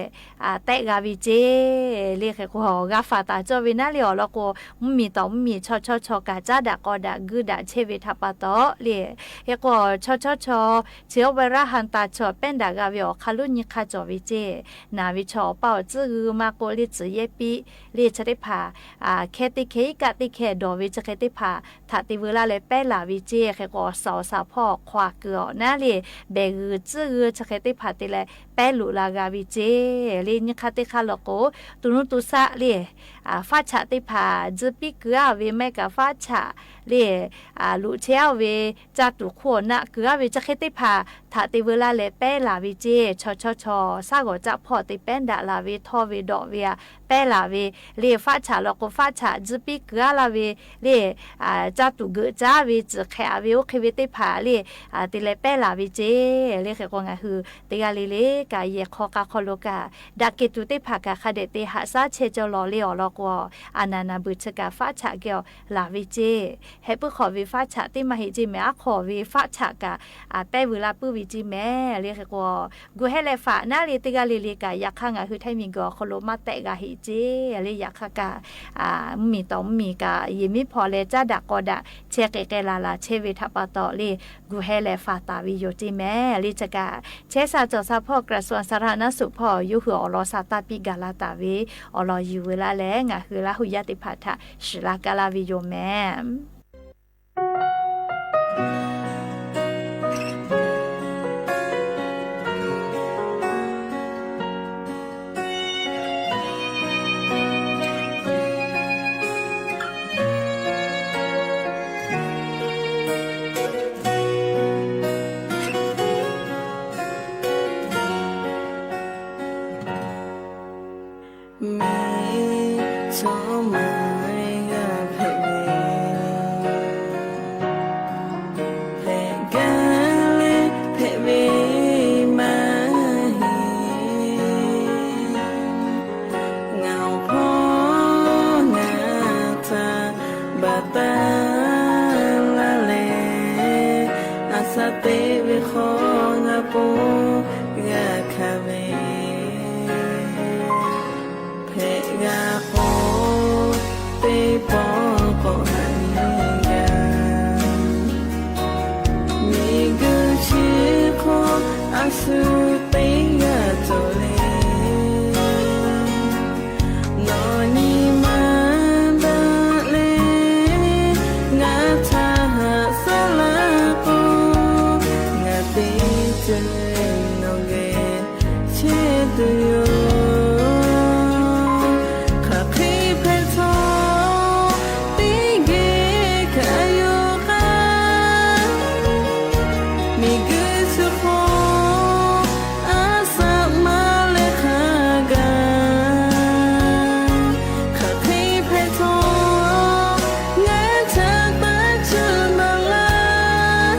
tehˆ g'a ve ceˇ le. Hk'e k'o, g'a faˍ taˍ cawˇ ve naˉ le. Awˬ lawn k'o, mvuhˇmiˬ tawˍ mvuhˇmiˬ chaw chawˇ chaw kaꞈ caˉ daꞈ k'aw daꞈ guˇ daꞈ chehˇ ve htaꞈ pa taw le. Hk'e k'o, chaw chawˇ chaw chi ไวรัส Hanta chaw pehˉ daꞈ g'a ve awˬ hk'aˇ lonˉ nyi hk'aˇ cawˬ ve ceˇ. Naˬ ve chaw awˬ paˇ awˬ tcuhˉ g'uiˬ maˇ k'oˆ le, tcuhˬ yehˇ piˇ le, chi teˇ hpaˍ hkehˇ teˇ hkehˇ iˉ kaˆ teˇ hkehˇ dawˬ ve chi hk'e teˇ hpaˍ htaꞈ te veu laˇ leh pehˉ laˬ ve ceˇ. Hk'e k'o, awˬ suhˍ awˬ shaˍ hpawˇ hk'aw a kuiˬ awˬ naˉ le, behˬ g'uiˬ tcuhˉ g'uiˬ chi hk'e teˇ hpaˍ te leh pehˉ loꞈ la g'a ve ceˇ le. Nyi hk'aˇ teˇ hk'aˇ law k'o, to nuˇ to shaˆ le, faˆ chaꞈ teˇ hpaˍ tzuhˇ piˇ kuiˬ-a ve maˇ heˆ kaꞈ faˆ chaꞈ le, loꞈ chehˇ-a ve, caˇ tuˬ hk'oˆ awˬ naˆ kuiˬ-a ve chi hk'e teˇ hpaˍ htaꞈ te veu laˇ leh pehˉ laˬ ve ceˇ. Chaw chawˇ chaw shaˉ g'awˬ caˆ hpawˇ te pehˉ daꞈ laˬ ve, htawˇ ve dawꞈ ve-a pehˉ laˬ ve le. Faˆ chaꞈ law k'o, faˆ chaꞈ tzuhˇ piˇ kuiˬ-a laˇ ve le, caˇ tuˬ geuꞈ caˉ ve, tcuhˬ hk'ehꞈ-a ve, oˇ hk'e ve teˇ hpaˍ le, te leh pehˉ laˬ ve ceˇ le. Hk'e k'o, ngaˬ hui teˇ g'aˇ le le kaꞈ yehˬ hk'aw k'a hk'aw lo kaꞈ daꞈ kehˬ tuˬ teˇ hpaˍ kaꞈ hk'a dehꞈ te haꞈ shaˉ chehˇ cawˇ lawˬ le. Awˬ lawn k'o, a naˍ naˍ beuꞈ chi kaꞈ faˆ chaꞈ geh awˬ laˬ ve ceˇ. Hehˆ puiˉ hk'awꞈ ve faˆ chaꞈ teˇ maˇ heˆ ceˇ mehˍ, aˉ hk'awꞈ ve faˆ chaꞈ kaꞈ pehˉ veu laˇ puiˉ ve ceˇ mehˍ le. Hk'e k'o, guˬ heh leh faꞈ naˉ le teˇ g'aˇ le le kaꞈ, yaꞈ hk'aˇ ngaˬ hui Htaiˇ miˬguiˬ awˬ hk'aw lo maˇ tehˆ g'a heˆ ceˇ le. Yaꞈ hk'aˇ kaꞈ, mvuhˇmiˬ tawˍ mvuhˇmiˬ kaꞈ yehˬ miˉ hpaw leh caˉ daꞈ k'aw daꞈ chehˇ k'ai k'ai laˬ laˬ chehˇ ve htaꞈ pa taw le, guˬ heh leh faꞈ taˍ ve yoˬ ceˇ mehˍ le. Chi kaꞈ chehˇ sha cawˬ sha hpawˇ กระทรวงสาธารณสุข hpawˇ yawˇ hui awˬ lawn sha taˇ piˇ gaˬ la taˍ ve awˬ lawn yuˬ ve laˇ leh, ngaˬ hui Laˇ huˍ yaˇ teˇ hpaˍ htaꞈ shiˍ laˇ kaˇ laˇ ve yoˬ mehˍ. Miˬ chaw maˇ g'a hpehꞈ ve, hpehꞈ gaˇ leh hpehꞈ ve maˇ heˆ. Ngaˬ awˬ hpawˇ ngaˬ htaꞈ baˬ taˍ laˇ leh, a sha teˇ ve hk'aw ngaˬ po g'a hkanˍ ve, hpehꞈ g'a k'o teˇ pawˆ k'awꞈ haꞈ nyi gaˇ. Miˬguiˬ chi hk'aw a shu teˇ g'aˇ cawˬ le. Nawˬ nyi ma daꞈ leh ngaˬ htaꞈ haꞈ shaˉ laˇ k'o, ngaˬ teˇ ceuˬ nawˬ geh chehˇ tuˬ yoˬ. Hk'aˬ hk'e hpehꞈ htawˇ, teˇ geh kaꞈ yoˬ k'aˇ. Miˬguiˬ chi hk'aw a shaꞈ ma leh hk'a gaˬ. Hk'aˬ hk'e hpehꞈ htawˇ, ngaˬ htaꞈ taˇ cuˇ maˍ laˇ.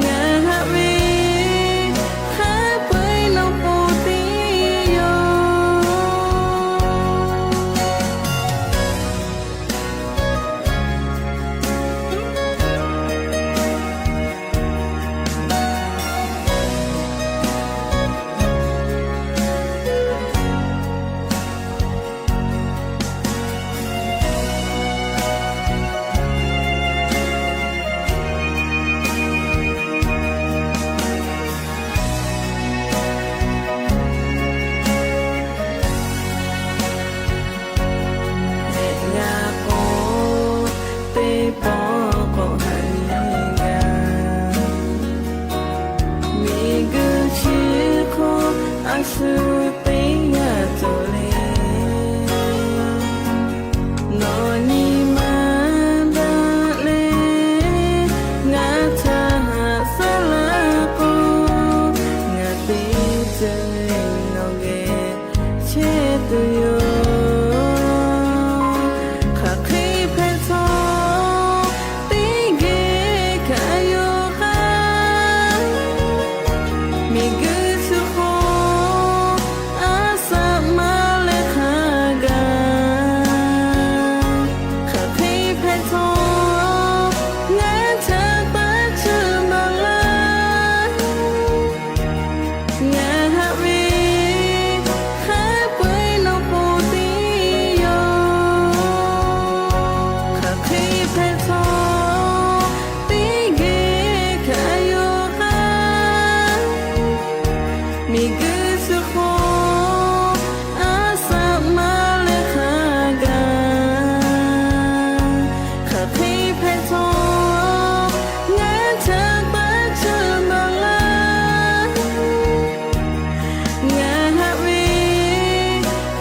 Ngaˬ haꞈ ve hk'a peu-eˬ nawˬ k'oˆ tiˉ yoˬ. Hpehꞈ g'a k'o, teˇ pawˆ k'awꞈ haꞈ nyi gaˇ. Miˬguiˬ chi hk'aw a shu teˇ g'aˇ cawˬ le. Nawˬ nyi ma daꞈ leh ngaˬ htaꞈ haꞈ shaˉ laˇ k'o, ngaˬ teˇ ceuˬ nawˬ geh chehˇ tuˬ yoˬ. Hk'aˬ hk'e hpehꞈ htawˇ, teˇ geh kaꞈ yoˬ k'aˇ. Miˬguiˬ chi hk'aw a shaꞈ ma leh hk'a gaˬ. Hk'aˬ hk'e hpehꞈ htawˇ, ngaˬ htaꞈ taˇ cuˇ maˍ laˇ. Ngaˬ haꞈ ve hk'a peu-eˬ nawˬ k'oˆ tiˉ yoˬ. Hk'aˬ hk'e hpehꞈ htawˇ, teˇ geh kaꞈ yoˬ k'aˇ. Miˬguiˬ chi hk'aw a shaꞈ ma leh hk'a gaˬ. Hk'aˬ hk'e hpehꞈ htawˇ, ngaˬ htaꞈ taˇ cuˇ maˍ laˇ. Ngaˬ haꞈ ve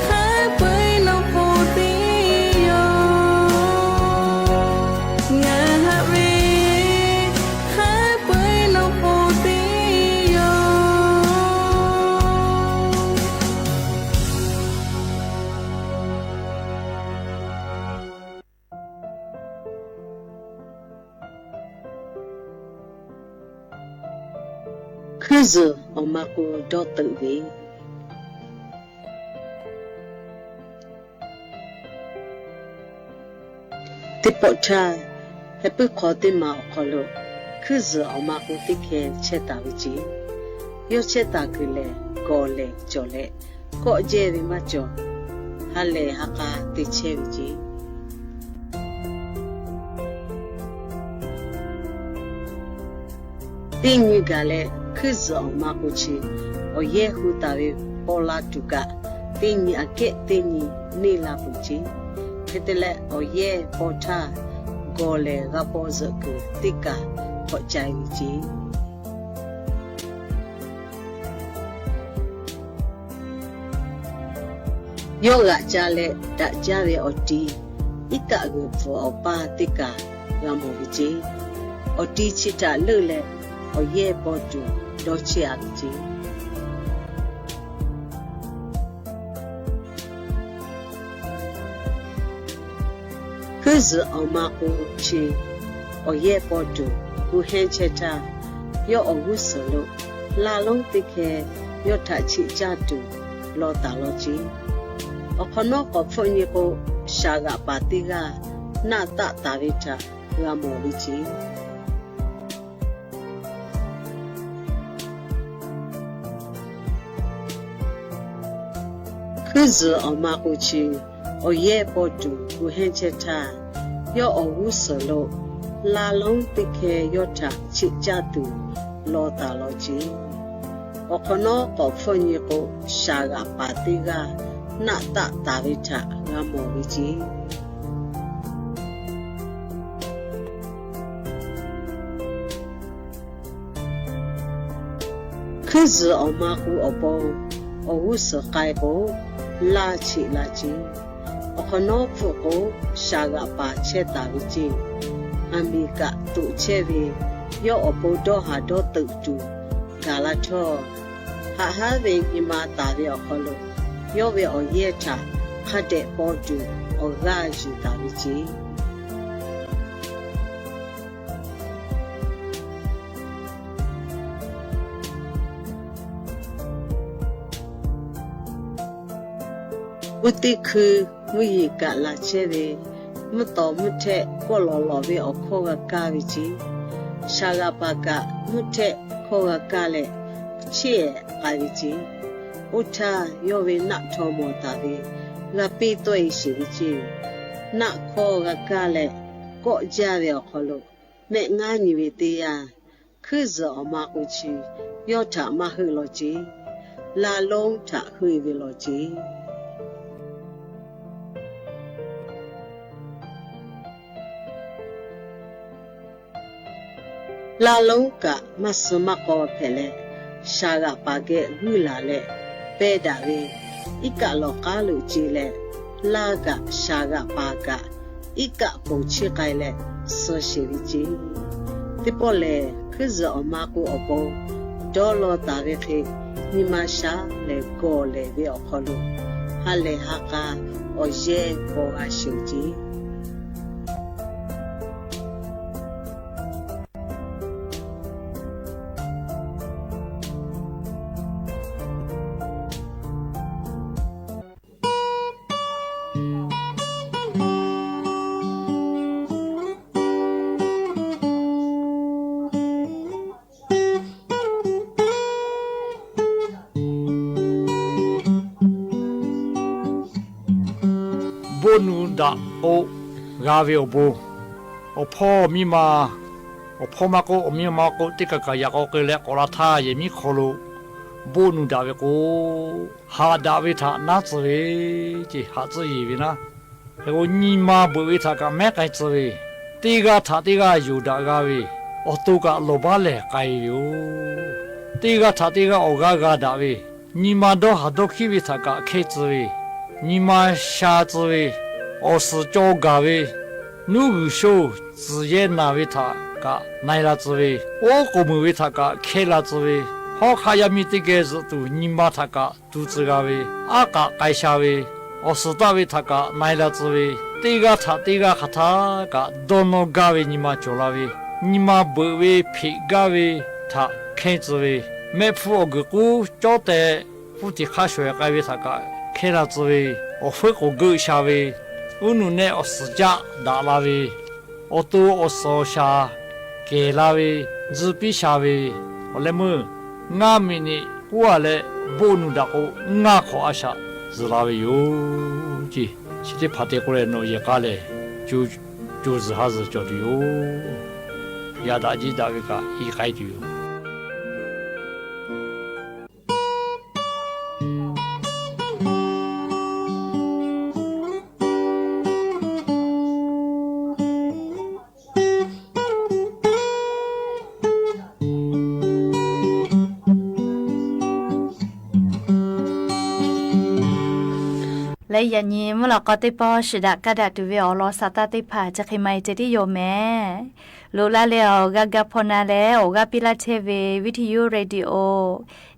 hk'a peu-eˬ nawˬ k'oˆ tiˉ yoˬ. Ngaˬ haꞈ ve hk'a peu-eˬ nawˬ k'oˆ tiˉ yoˬ. Hkuiˉ zuhˬ awˬ ma k'o dawˇ teuꞈ ve, teˇ pawˆ htaˇ, heh puiˉ hk'aw teˇ ma awˬ hk'aw lo, hkuiˇ zuhˬ awˬ ma k'o teˇ hkeh chehˇ taˍ ve ceˇ. Yawˇ chehˇ taˍ kuiˬ lehˬ, gawˬ lehˬ cawˬ leh, kawˆ jehˇ ve maˇ cawˬ. Ha lehˬ ha k'a te chehˇ ve ceˇ. Teˇ nyi gaˬ leh, hkuiˇ zuhˬ awˬ ma k'o chi awˬ yehˇ hu taˍ ve paw la tuˬ kaꞈ, teˇ nyi aꞈ kehˉ teˇ nyi neˇ la peuˬ ceˇ. Hk'e te leh, awˬ yehˇ paw htaˇ gawˬ lehˬ g'a paw zuhꞈ kuiˬ teˇ kaˬ hk'awꞈ ca e ve ceˇ. Yawˇ g'aꞈ ca leh daꞈ jaˇ ve awˬ ti, iˉ kaˆ g'uiˬ pfuhˍ awˬ paˇ teˇ kaˬ g'a mawˬ ve ceˇ. Awˬ ti chi htaꞈ leuˆ leh, awˬ yehˇ paw tuˬ dawˇ chehˇ a ve ceˇ. Hkuiˇ zuhˬ awˬ ma k'o chi awˬ yehˇ paw tuˬ gu hehnˇ chehˇ htaˇ, yawˇ awˬ g'uˇ suhˍ lo laˇ lonˉ teˇ hkeh yawˇ htaꞈ cheꞈ caˇ tuˬ law taˍ law ceˇ. Awˬ hk'awꞈ nawˉ k'awꞈ hpfuhˆ nyi k'o, shaˍ g'aꞈ paˍ teˇ g'aˇ naˆ taˆ taˍ ve htaꞈ g'a mawˬ ve ceˇ. Hkuiˇ zuhˬ awˬ ma k'o chi awˬ yehˇ paw tuˬ gu hehnˇ chehˇ htaˇ, yawˇ awˬ g'uˇ suhˍ lo laˇ lonˉ teˇ hkeh yawˇ htaꞈ cheꞈ caˇ tuˬ law taˍ law ceˇ. Awˬ hk'awꞈ nawˉ k'awꞈ hpfuhˆ nyi k'o, shaˍ g'aꞈ paˍ teˇ g'aˇ naˆ taˆ taˍ ve htaꞈ g'a mawˬ ve ceˇ. Hkuiˇ zuhˬ awˬ ma k'o awˬ pon, awˬ g'uˇ suhˍ k'ai k'o, laˇ cheꞈ la ceˇ. Awˬ hk'awꞈ nawˉ hpfuhˆ k'o, shaˍ g'aꞈ paˍ chehˇ taˍ ve ceˇ. Aˬ miˍ kaꞈ toꞈ chehˇ ve, yawˇ awˬ pon dawˇ haˍ dawˇ teuꞈ tuˬ gaˬ la htawˇ, haꞈ haˉ ve nyi ma taˍ ve awˬ hk'aw lo, yawˇ ve awˬ yehˇ htaꞈ hk'a dehꞈ paw tuˬ awˬ g'aˇ yuˬ taˍ ve ceˇ. Mvuhˇ teˇ hkui mvuhˇ yeˬ kaꞈ laˬ chehˇ ve, mvuhˇ tawˍ mvuhˇ htehˆ kawˆ lawˬ lawˬ ve awˬ hkawˇ g'a kaˇ ve ceˇ. Shaˍ g'aꞈ paˍ kaꞈ mvuhˇ htehˆ hkawˇ g'a kaˇ leh, cheˇ ehˍ k'ai ve ceˇ. Oˇ htaˇ, yawˇ ve naˆ htaw mawˬ taˍ ve g'a piˇ tawˆ e sheˍ ve ceˇ. Naˆ hkawˇ g'a kaˇ leh, kawˆ jaˇ ve awˬ hk'aw lo, mehˆ ngaˇ nyi ve teˇ yanˇ, hkuiˇ zuhˬ awˬ ma k'o chi yawˇ htaꞈ maˇ heuˆ law ceˇ. Laˇ lonˉ htaꞈ heuˆ e ve law ceˇ. Laˇ lonˉ kaꞈ maˇ suh maˇ k'aw hpehꞈ leh, shaˍ g'aꞈ paˍ geh g'uiˇ laˬ leh pehˇ daꞈ ve, iˉ kaˆ lawˬ k'aˉ lo ce leh, laˇ kaꞈ shaˍ g'aꞈ paˍ kaꞈ iˉ kaˆ ponˬ chiˇ k'ai leh suh sheˍ ve ceˇ. Teˇ pawˆ lehˬ, hkuiˇ zuhˬ awˬ ma k'o awˬ pon dawˇ law taˍ ve hk'e, nyi ma shaˉ lehˬ gawˬ lehˬ ve awˬ hk'aw lo, ha lehˬ ha k'a awˬ yehˇ paw g'a sheˍ ceˇ. Boˆ nu daꞈ k'o g'a ve awˬ bon, awˬ hpawˇ miˇ ma, awˬ hpawˇ maˇ k'oˆ awˬ miˇ ma maˇ k'oˆ, teˇ kaˬ kaˬ yaꞈ k'aw k'ai leh k'awꞈ la htaˇ, yehˬ miˉ hk'aw lo boˆ nu daꞈ ve k'o, haꞈ daꞈ ve htaꞈ naˉ tcuh ve ceˇ. Haꞈ tcuhˇ yeˬ ve naˉ. Hk'e k'o, nyi ma beuꞈ ve htaꞈ kaꞈ mehˉ k'ai tcuh ve, teˇ g'aˇ htaꞈ teˇ g'aˇ yonˍ daꞈ g'a ve, awˬ to kaꞈ lawˬ baˉ lehˬ k'ai ve yoˬ. Teˇ g'aˇ htaꞈ teˇ g'aˇ awˬ g'aˇ g'a daꞈ ve, nyi ma dawˇ haˍ dawˇ hkiˉ ve htaꞈ kaꞈ hkehˇ tcuh ve, nyi ma sha tcuh ve, awˬ suhˍ caw gaˬ ve, nuˉ g'uiˬ sho tcuhˍ yehˇ naˬ ve htaꞈ kaꞈ na e la tcuh ve, oˉ k'oˍ meuˍ ve htaꞈ kaꞈ hkehˇ la tcuh ve, hawˉ hk'aˆ yaˇ miˇ teˇ geh zuhꞈ tuˬ nyi ma htaꞈ kaꞈ tu tcuh g'a ve, aˉ k'aꞈ k'ai sha ve, awˬ suhˍ taˆ ve htaꞈ kaꞈ na e la tcuh ve, teˇ g'aˇ htaꞈ teˇ g'aˇ hk'aˬ htaˇ kaꞈ dawˇ nawˇ gaˇ ve nyi ma cawˬ la ve, nyi ma beuꞈ ve hpeꞈ gaˇ ve htaꞈ hkehˇ tcuh ve, mehˆ hpfuhˇ awˬ guiˬ k'uˉ cawˉ teh hpfuhˇ tiꞈ hk'aˇ shawˍ e k'ai ve htaꞈ kaꞈ hkehˇ la tcuh ve, awˬ feuˉ k'oˍ geuˆ sha ve, uˉ nuꞈ nehˆ awˬ suhˍ jaˆ daꞈ la ve, awˬ to awˬ suhˍ awˬ shaˍ kehˬ la ve, tzuhꞈ piˇ sha ve awˬ leh meuˇ ngaˇ miˬ niꞈ k'oˆ a leh, bon nuˬ daꞈ k'o ngaˇ hk'awꞈ a shaꞈ zuhꞈ la ve yoˬ ceˇ. Chi teˇ hpaˍ te k'o leh nawˬ yehˬ k'a lehˬ, co zuhˬ ha zuhˬ cawˬ tuˬ yoˬ. Yaꞈ daꞈ jiˆ daꞈ ve kaꞈ i k'ai tuˬ yoˬ. Leh yaꞈ nyi mvuhˇ lawꞈ k'aw teˇ pawˆ shiˍ daꞈ kaˇ daꞈ tuˬ ve awˬ lawn saˍ taˇ teˇ hpaˍ chi hk'e ma e ceh tiˉ yoˬ mehˍ. Loꞈ la leh awˬ g'aˇ gaˇ hpawˇ na leh awˬ g'aˇ piˇ laˇ chehˇ ve วิทยุ radio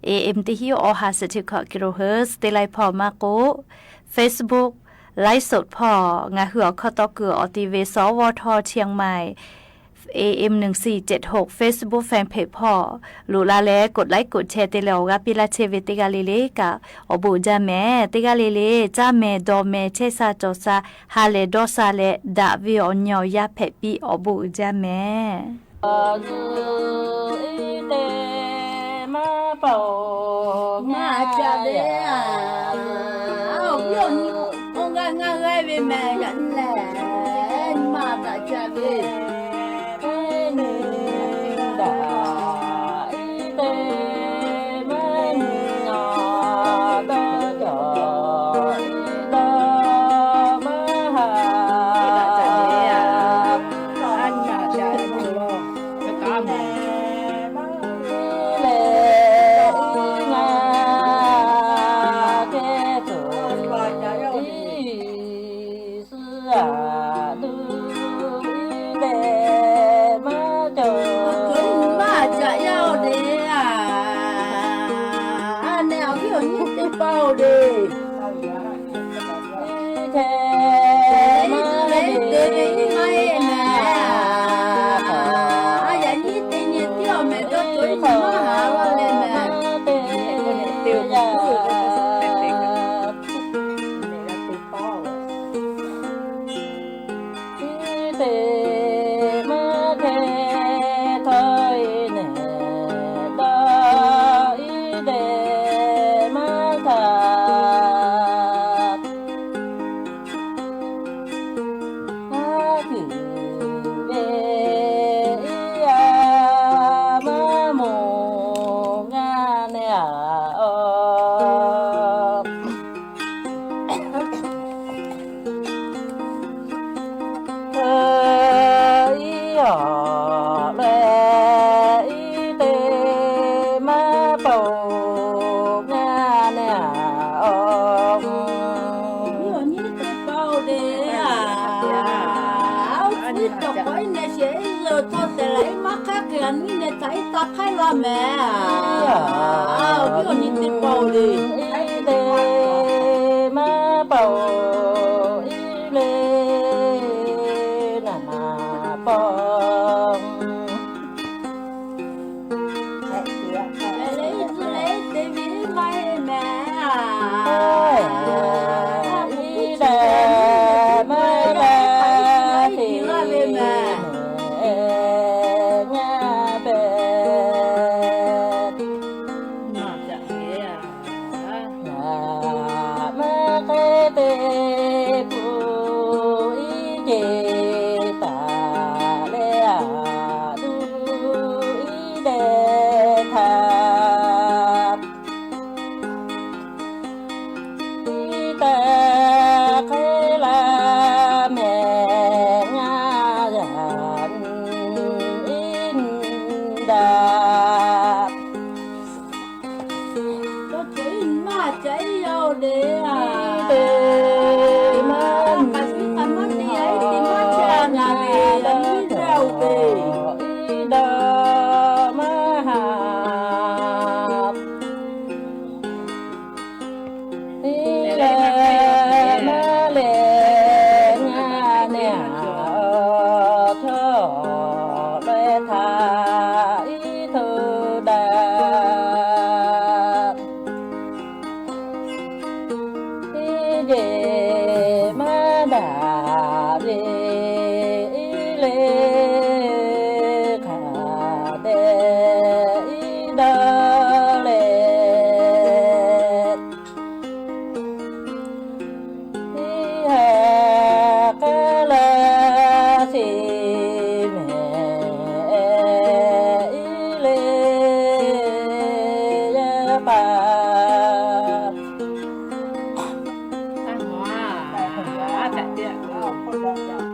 AM teˇ hinˉ awˬ ha suhˍ chi hkawꞈ kilohertz teˇ lai hpawˇ maˇ k'oˆ, Facebook live สด hpawˇ ngaˬ hui awˬ hkawˇ tawˇ kuiˬ awˬ ti ve สวท เชียงใหม่ AM หนึ่งสี่เจ็ดหก Facebook fanpage hpawˇ loꞈ la leh กดไลค์ กดแชร์ te leh awˬ g'aˇ piˇ laˇ chehˇ ve teˇ g'aˇ le le kaꞈ awˬ bon uiˍ jaˇ mehˍ. Teˇ g'aˇ le le caˇ mehˍ dawˬ mehˍ chehˇ sha cawˬ sha ha lehˬ dawˇ sha leh daꞈ ve awˬ nyi awˬ yaˇ hpehꞈ piˇ awˬ bon uiˍ jaˇ mehˍ. Maˇ ca ve, a, awˬ viˉ awˬ nyi awˬ g'aˇ ngaˇ g'aˇ ve mehˍ, yaꞈ nyi lehˬ nyi ma taꞈ ca ve. Maˇ ca yaˇ oˬ le, a, a nehˬ awˬ viˉ awˬ nyi teˇ hpaˍ oˬ le. Te ve iˉ maˇ heˆ mehˍ. A yaꞈ nyi teˇ nyi tiˉ awˬ mehˍ dawˇ cawˬ iˉ maˇ haˍ laˇ leh mehˍ. Iˉ te maˇ hk'e htawˇ e nehˬ dawˇ iˉ dehꞈ maˇ htaꞈ haˉ kuiˬ ve iˉ a maˇ moˍ ngaˇ nehˬ a oˬ. Iˉ awˬ leh iˉ te maˇ paoˬ ngaˇ nehˬ a oˬ. Iˉ awˬ nyi teˇ hpaˍ oˬ le, a, a, oˇ tcuhˉ cawˬ k'awꞈ iˉ nehˬ shehˍ iˉ yoˬ htawˇ tehꞈ leh iˉ maˇ hk'aˇ hk'e a nyi nehˬ htaꞈ iˉ taˇ hk'aiˉ laˇ mehˍ. A, awˬ viˉ awˬ nyi teˇ hpaˍ oˬ le. Iˉ te maˇ paoˬ iˉ le naˍ paoˬ. Iˉ dehꞈ maˇ g'a te ve mehˍ. Ngaˇ pehˍ maˇ k'ai te pun iˉ ce taˍ leh a tuˬ iˉ dehꞈ htaꞈ iˉ taˇ hk'aiˉ laˇ mehˍ ngaˇ yaꞈ iˉ daꞈ. Dawˇ cawˬ iˉ maˇ ca iˉ yaˇ oˬ le, a, iˉ te maˇ k'a shiˉ k'a maˇ te yaˇ iˉ te maˇ ca ngaˬ ve a nyi jaˇ oˬ ve. Iˉ dawˇ maˇ haˍ. Iˉ leh maˇ leh ngaˇ nehˬ a oˬ htawˇ leh htaꞈ iˉ htoꞈ daꞈ. Iˉ paˍ.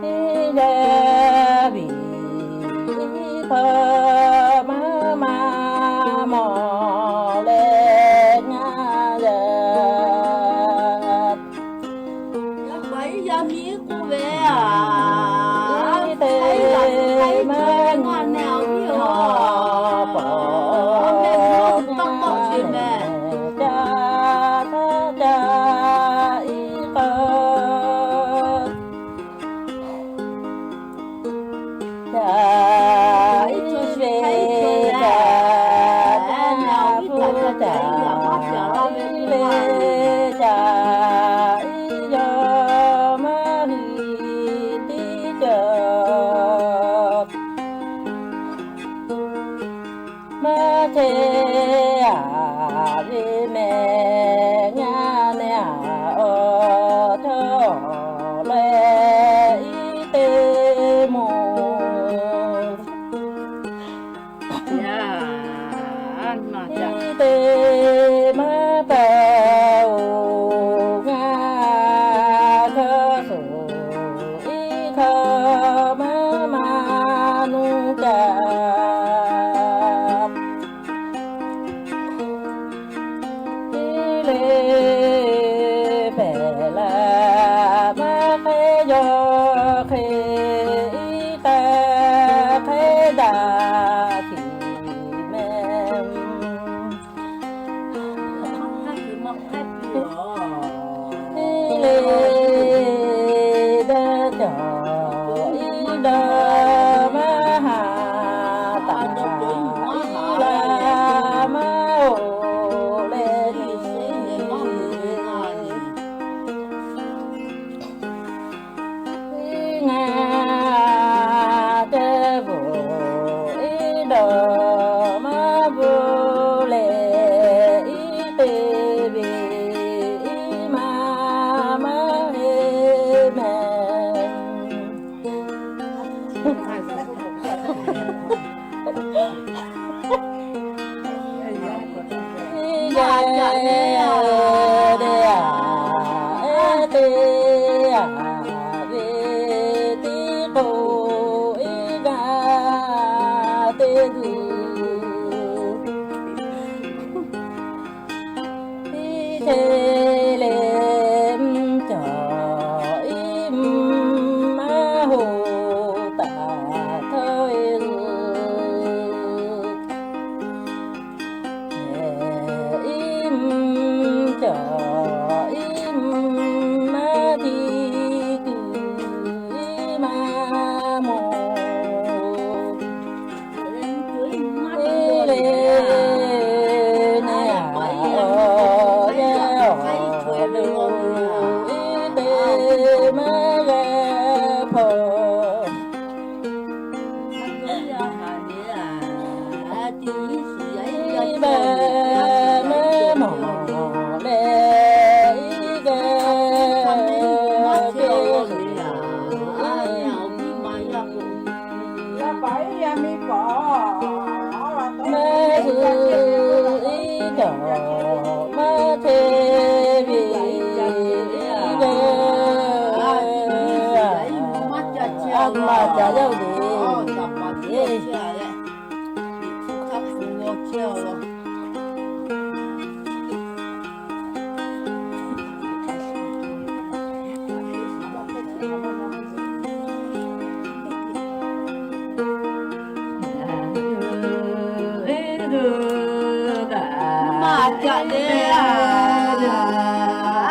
Iˉ yaˇ ve iˉ hpaw maˇ maˇ mawˬ leh ngaˇ yaˇ. Iˉ teˇ maˇ nyi paˍ meh, ca taˇ ca iˉ k'aw. Ca iˉ ve ca, ca hpu ca iˉ ve ca iˉ yaw maˇ hui tiˉ cawˬ. Maˇ chehˇ aˍ ve mehˬ, ngaˇ nehˬ aˍ awˬ htawˇ leh iˉ teˇ moˍ. Iˉ teˇ maˇ paˍ oˬ, ngaˇ htawˇ suˍ iˉ hkawˇ maˇ maˇ nuˇ kaꞈ. Iˉ le pehˬ la maˇ hk'e yaw hk'e, iˉ kaˇ hk'e daꞈ tiˉ meh. Iˉ le daˇ cawˬ iˉ dawˇ maˇ haˍ taˍ, iˉ la maˇ oˬ leh tiˉ. Ngaˇ teˇ bvuhꞈ iˉ dawˇ maˇ bvuhꞈ leh, iˉ te ve iˉ ma maˇ heˆ meh. Iˉ g'a le a, ehˉ te a ve tiˉ k'o, iˉ g'a te tuˬ. Iˉ te leh mvuhˇ cawˬ iˉ mvuhˇ maˇ hoꞈ taˍ htawˇ e zuhꞈ. Iˉ mvuhˇ cawˬ iˉ mvuhˇ maˇ tiˉ kuiˬ iˉ maˇ moˍ. Iˉ le nehˬ aˍ awˬ yaˇ awˬ lo, iˉ te maˇ g'a hpaw. Iˉ baˆ maˇ mawˬ leh iˉ gaˇ ve maˇ zuhꞈ iˉ cawˬ maˇ te ve iˉ gaˇ. A ma ca yaˇ oˬ le. Maˇ caꞈ le a,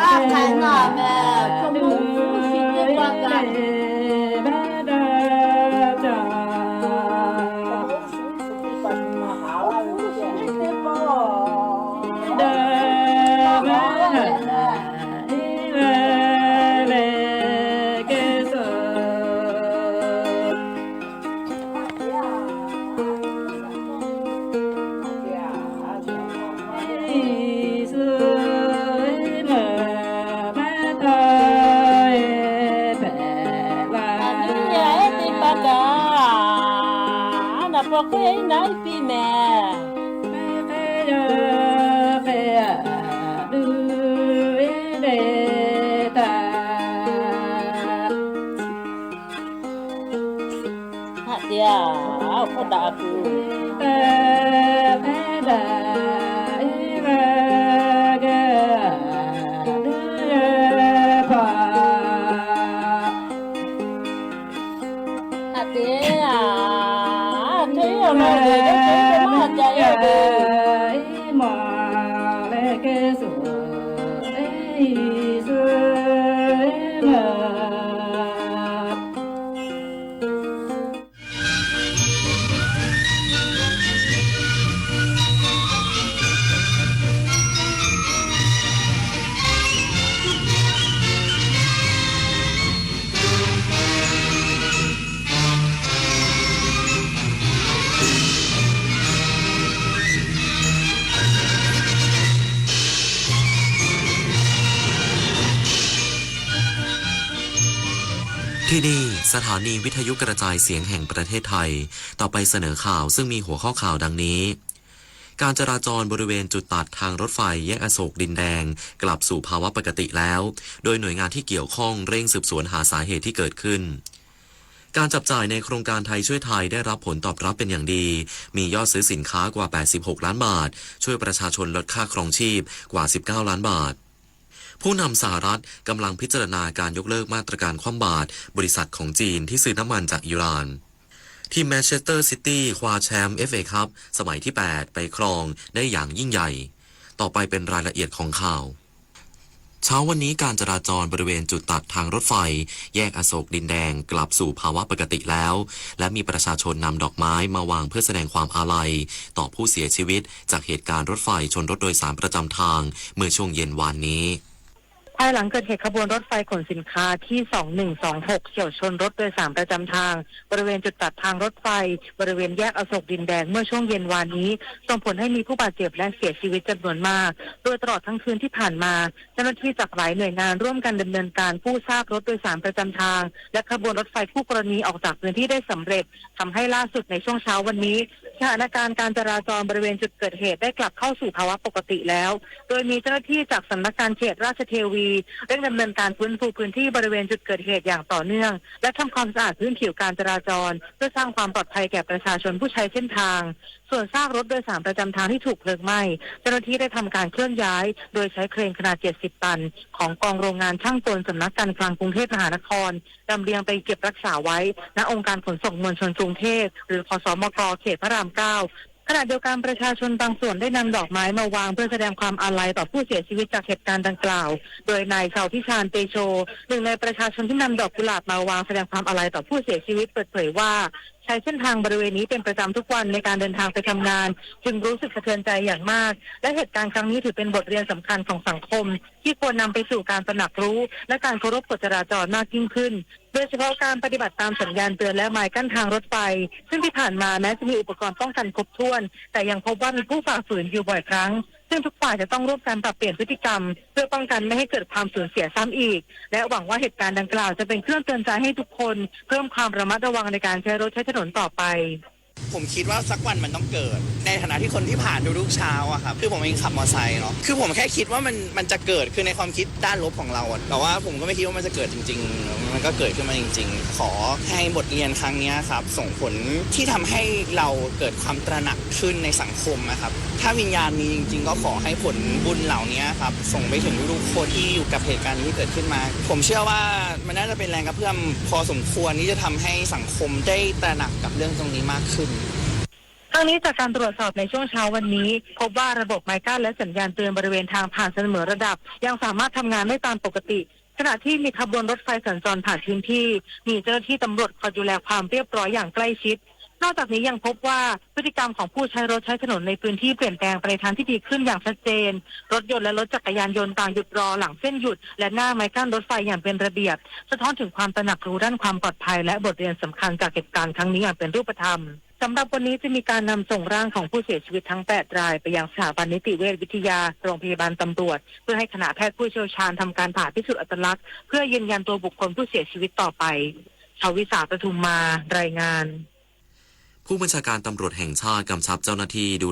a hk'ai naˇ meh, chaw mawˇ hpu shi teˇ pa kaꞈ. Aˬ nyi a ehˉ te pa kaꞈ, a naˍ paw hk'e naˉ piˇ mehˍ. ที่นี่สถานีวิทยุกระจายเสียงแห่งประเทศไทย ต่อไปเสนอข่าวซึ่งมีหัวข้อข่าวดังนี้ การจราจรบริเวณจุดตัดทางรถไฟแยกอโศกดินแดงกลับสู่ภาวะปกติแล้ว โดยหน่วยงานที่เกี่ยวข้องเร่งสืบสวนหาสาเหตุที่เกิดขึ้น การจับจ่ายในโครงการไทยช่วยไทยได้รับผลตอบรับเป็นอย่างดี มียอดซื้อสินค้ากว่าแปดสิบหกล้านบาท ช่วยประชาชนลดค่าครองชีพกว่าสิบเก้าล้านบาท ผู้นำสหรัฐกำลังพิจารณาการยกเลิกมาตรการคว่ำบาตรบริษัทของจีนที่ซื้อน้ำมันจากอิหร่าน ทีมแมนเชสเตอร์ซิตี้คว้าแชมป์ เอฟเอ คัพสมัยที่แปดไปครองได้อย่างยิ่งใหญ่ ต่อไปเป็นรายละเอียดของข่าว เช้าวันนี้การจราจรบริเวณจุดตัดทางรถไฟแยกอโศกดินแดงกลับสู่ภาวะปกติแล้ว และมีประชาชนนำดอกไม้มาวางเพื่อแสดงความอาลัยต่อผู้เสียชีวิตจากเหตุการณ์รถไฟชนรถโดยสารประจำทางเมื่อช่วงเย็นวานนี้ ภายหลังเกิดเหตุขบวนรถไฟขนสินค้าที่ สองหนึ่งสองหก เฉี่ยวชนรถโดยสารประจำทาง บริเวณจุดตัดทางรถไฟ บริเวณแยกอโศกดินแดงเมื่อช่วงเย็นวานนี้ ส่งผลให้มีผู้บาดเจ็บและเสียชีวิตจำนวนมาก โดยตลอดทั้งคืนที่ผ่านมา เจ้าหน้าที่จากหลายหน่วยงานร่วมกันดำเนินการกู้ซากรถโดยสารประจำทาง และขบวนรถไฟคู่กรณีออกจากพื้นที่ได้สำเร็จ ทำให้ล่าสุดในช่วงเช้าวันนี้ สถานการณ์การจราจรบริเวณจุดเกิดเหตุได้กลับเข้าสู่ภาวะปกติแล้ว โดยมีเจ้าหน้าที่จากสำนักงานเขตราชเทวี เร่งดำเนินการฟื้นฟูพื้นที่บริเวณจุดเกิดเหตุอย่างต่อเนื่อง และทำความสะอาดพื้นผิวการจราจร เพื่อสร้างความปลอดภัยแก่ประชาชนผู้ใช้เส้นทาง ส่วนซากรถโดยสารประจำทางที่ถูกเพลิงไหม้ เจ้าหน้าที่ได้ทำการเคลื่อนย้าย โดยใช้เครนขนาด เจ็ดสิบตัน ของกองโรงงานช่างกลสำนักการคลังกรุงเทพมหานคร ลำเลียงไปเก็บรักษาไว้ ณ องค์การขนส่งมวลชนกรุงเทพฯ หรือ ขสมก เขตพระรามเก้า ขณะเดียวกันประชาชนบางส่วนได้นำดอกไม้มาวางเพื่อแสดงความอาลัยต่อผู้เสียชีวิตจากเหตุการณ์ดังกล่าว โดยนายชาวพิชาญเตโช หนึ่งในประชาชนที่นำดอกกุหลาบมาวางแสดงความอาลัยต่อผู้เสียชีวิตเปิดเผยว่า ใช้เส้นทางบริเวณนี้เป็นประจำทุกวันในการเดินทางไปทำงาน จึงรู้สึกสะเทือนใจอย่างมาก และเหตุการณ์ครั้งนี้ถือเป็นบทเรียนสำคัญของสังคม ที่ควรนำไปสู่การตระหนักรู้ และการเคารพกฎจราจรมากยิ่งขึ้น โดยเฉพาะการปฏิบัติตามสัญญาณเตือนและไม้กั้นทางรถไฟ ซึ่งที่ผ่านมาแม้จะมีอุปกรณ์ป้องกันครบถ้วน แต่ยังพบว่ามีผู้ฝ่าฝืนอยู่บ่อยครั้ง ซึ่งทุกฝ่ายจะต้องร่วมกันปรับเปลี่ยนพฤติกรรม เพื่อป้องกันไม่ให้เกิดความสูญเสียซ้ำอีก และหวังว่าเหตุการณ์ดังกล่าวจะเป็นเครื่องเตือนใจให้ทุกคนเพิ่มความระมัดระวังในการใช้รถใช้ถนนต่อไป ผมคิดว่าสักวันมันต้องเกิด ในฐานะที่คนที่ผ่านทุกๆเช้าอะครับ คือผมเองขับมอเตอร์ไซค์เนาะ คือผมแค่คิดว่ามัน มันจะเกิด คือในความคิดด้านลบของเราอะ แต่ว่าผมก็ไม่คิดว่ามันจะเกิดจริงๆ มันก็เกิดขึ้นมาจริงๆ ขอให้บทเรียนครั้งเนี้ยครับ ส่งผลที่ทำให้เราเกิดความตระหนักขึ้นในสังคมนะครับ ถ้าวิญญาณมีจริงๆ ก็ขอให้ผลบุญเหล่านี้ครับ ส่งไปถึงทุกๆคนที่อยู่กับเหตุการณ์นี้ที่เกิดขึ้นมา ผมเชื่อว่ามันน่าจะเป็นแรงกระเพื่อมพอสมควรที่จะทำให้สังคมได้ตระหนักกับเรื่องตรงนี้มากขึ้น ทั้งนี้จากการตรวจสอบในช่วงเช้าวันนี้ พบว่าระบบไม้กั้นและสัญญาณเตือนบริเวณทางผ่านเสมอระดับ ยังสามารถทำงานได้ตามปกติ ขณะที่มีขบวนรถไฟสัญจรผ่านพื้นที่ มีเจ้าหน้าที่ตำรวจคอยดูแลความเรียบร้อยอย่างใกล้ชิด นอกจากนี้ยังพบว่าพฤติกรรมของผู้ใช้รถใช้ถนนในพื้นที่เปลี่ยนแปลงไปในทางที่ดีขึ้นอย่างชัดเจน รถยนต์และรถจักรยานยนต์ต่างหยุดรอหลังเส้นหยุด และหน้าไม้กั้นรถไฟอย่างเป็นระเบียบ สะท้อนถึงความตระหนักรู้ด้านความปลอดภัย และบทเรียนสำคัญจากเหตุการณ์ครั้งนี้อย่างเป็นรูปธรรม สำหรับวันนี้จะมีการนำส่งร่างของผู้เสียชีวิตทั้งแปดรายไปยังสถาบันนิติเวชวิทยา โรงพยาบาลตำรวจ เพื่อให้คณะแพทย์ผู้เชี่ยวชาญทำการผ่าพิสูจน์อัตลักษณ์ เพื่อยืนยันตัวบุคคลผู้เสียชีวิตต่อไป ชวิสา ปทุมมา รายงาน ผู้บัญชาการตำรวจแห่งชาติกำชับเจ้าหน้าที่ดู